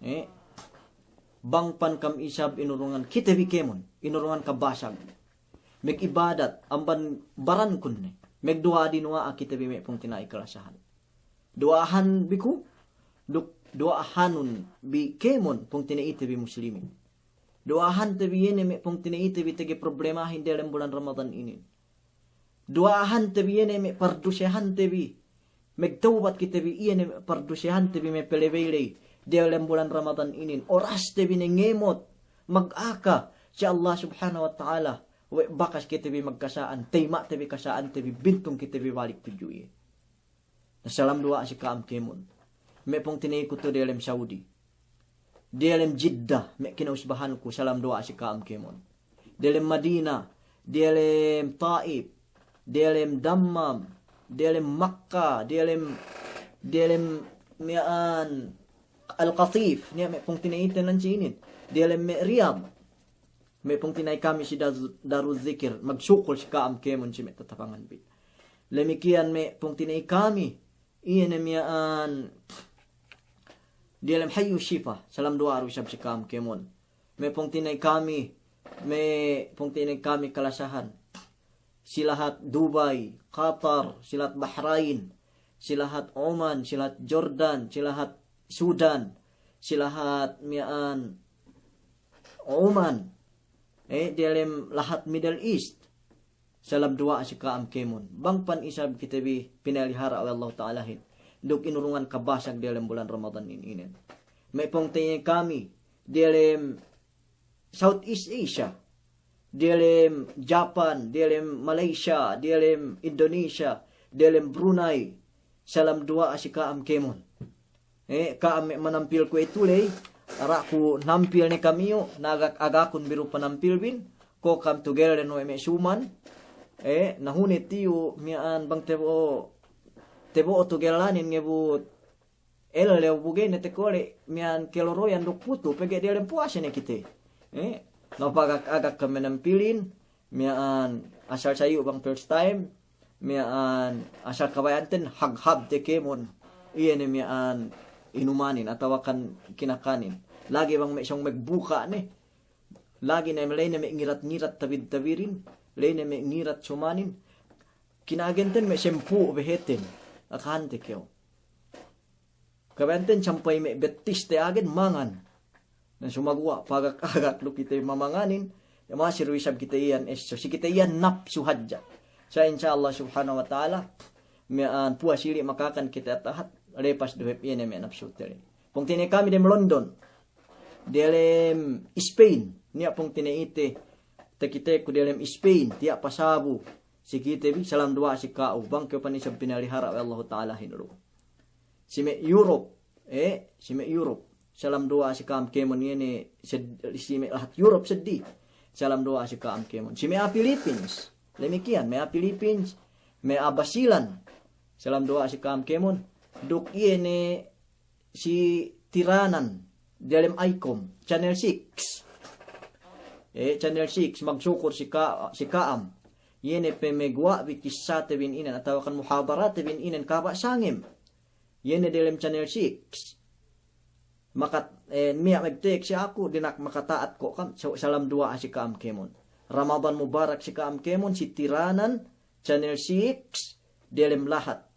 E, bang pan kam isab inurungan kite bi kēmon, inurungan kabasag. Megibadat amban barankun ne. Megduwa'a dinuwa'a kite bi me' pungtina'i kalasahan. Duwa'ahan bi ku, duk duwa'ahanun bi kēmon pungtina'ite bi muslimin. Duwa'ahante bi iye ne me' pungtina'ite bi tege problemahin diyalem bulan Ramadan inin. Duwa'ahante bi iye ne me' pardusehante bi. Megtawbat kite bi iye ne me' pardusehante bi me' pelebey ley diyalem bulan Ramadan inin. Oraste bi ne ngemot magaka si Allah Subhanahu wa Ta'ala. We' bakas kite bi magkasa'an, teyima'te bi kasa'ante bi, bintung kite bi balik tudju iye. Na salam duwa'a si ka'am kēmon. Me' pungtina'iku tu diyalem Saudi. Diyalem Jeddah, me' kinausbahanku, salam duwa'a si ka'am kēmon. Diyalem Madina, diyalem Taif, diyalem Dammam, diyalem Makka, diyalem, diyalem miya'an Al-Qatif, niya' me' pungtina'iten nan si inin. Diyalem me' Riyadh. Me' pungtina'i kami si Dar-, Darul Zikir, magsukul si ka'am kēmon si me' tatapangan bi. Damikkiyan me' pungtina'i kami, iye ne miya'an diyalem Hayyu Shifa, salam duwa'a du isab si ka'am kēmon. Me' pungtina'i kami, me' pungtina'i kami kalasahan. Si lahat Dubai, Qatar, si lahat Bahrain, si lahat Oman, si lahat Jordan, si lahat Sudan, si lahat miya'an Oman, eh, diyalem lahat Middle East. Salam duwa'a si ka'am kēmon. Bang pan isab kite bi pinalihara' we' Allahu Ta'alahin. Duk inurungan kabasag diyalem bulan Ramadan in inen. Me' pungtina'i kami, diyalem Southeast Asia, diyalem Japan, diyalem Malaysia, diyalem Indonesia, diyalem Brunei, salam duwa'a si ka'am kēmon. Eh, ka'am me' manampil kuwe'itu ley, ara' ku nampil ne kam iyu', na agak-agakun bi du panampil bin, ko' kam tugel ne we' me' suman, eh, na hune tiyu' miya'an bang tebo', tebo' tugelanin ngebut ellew bu ga'i ne tekole' miya'an keloroyan duk putu, pegge' diyalem puwase ne kite. Eh, na pagagak-agak kam manampilin, miya'an asal sayu' bang first time, miya'an asal kabaya'anten hab-hab te kēmon. Iye ne miya'an inumanin atawakan kinakanin. Lagi' bang me' sōng magbuka' ne. Lagi' ne me' ley ne me' ngirat-ngirat tabid-tabirin. Ley ne me' ngirat sumanin. Kina'agenten me' sempu' beheten. Akahante kew. Kabaya'anten sampay me' bettis te agen mangan. Na sumaguwa' pagagak-agak du kite mamanganin, ya masi du isab kite iyan esso, si kite iyan napsu hadja. Sa' insya Allah subhanahu wa ta'ala, miya'an puwas ili' makakan kite atahat, lepas du hep iye ne me' napsute ley. Pungtina'i kami dem London, diyalem Spain, niya' pungtina'ite, takiteku diyalem Spain, tiya' pasabu, si kite bi, salam duwa'a si ka'u, bang kew pan isab pinalihara' we' Allahu ta'alahin du. Si me' Europe, eh, si me' Europe. Salam duwa'a si ka'am kēmon iye ne sed-, si me' lahat Europe seddi. Salam duwa'a si ka'am kēmon. Si me' a'a Philippines. Damikkiyan, me' a'a Philippines, me' a'a Basilan. Salam duwa'a si ka'am kēmon. Duk iye ne si Tiranan, diyalem ICOM, Channel six. Eh, Channel six, magsukul si ka-, si ka'am. Iye ne pe me' guwa' bi kissate bin inen, atawakan muhadarate bin inen kaba' sangem. Iye ne diyalem Channel six. Makat-, eh, niya' magtext si aku, dina'ak makata'at ko' kam, sa-, salam duwa'a si ka'am kēmon. Ramadan Mubarak si ka'am kēmon, si Tiranan, Channel six, diyalem lahat.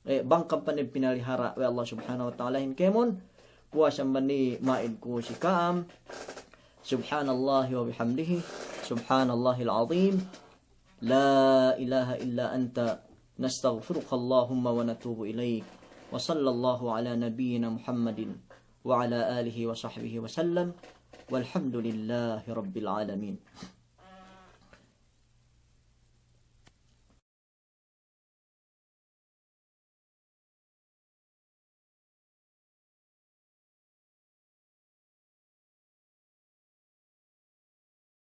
Eh, bang kam pan pinalihara' we' Allah subhanahu wa ta'alahin kēmon, puwas amban ni ma'id ku si ka'am, سبحان الله وبحمده، سبحان الله العظيم، لا إله إلا أنت، نستغفرك اللهم ونتوب إليك، وصلى الله على نبينا محمد وعلى آله وصحبه وسلم، والحمد لله رب العالمين.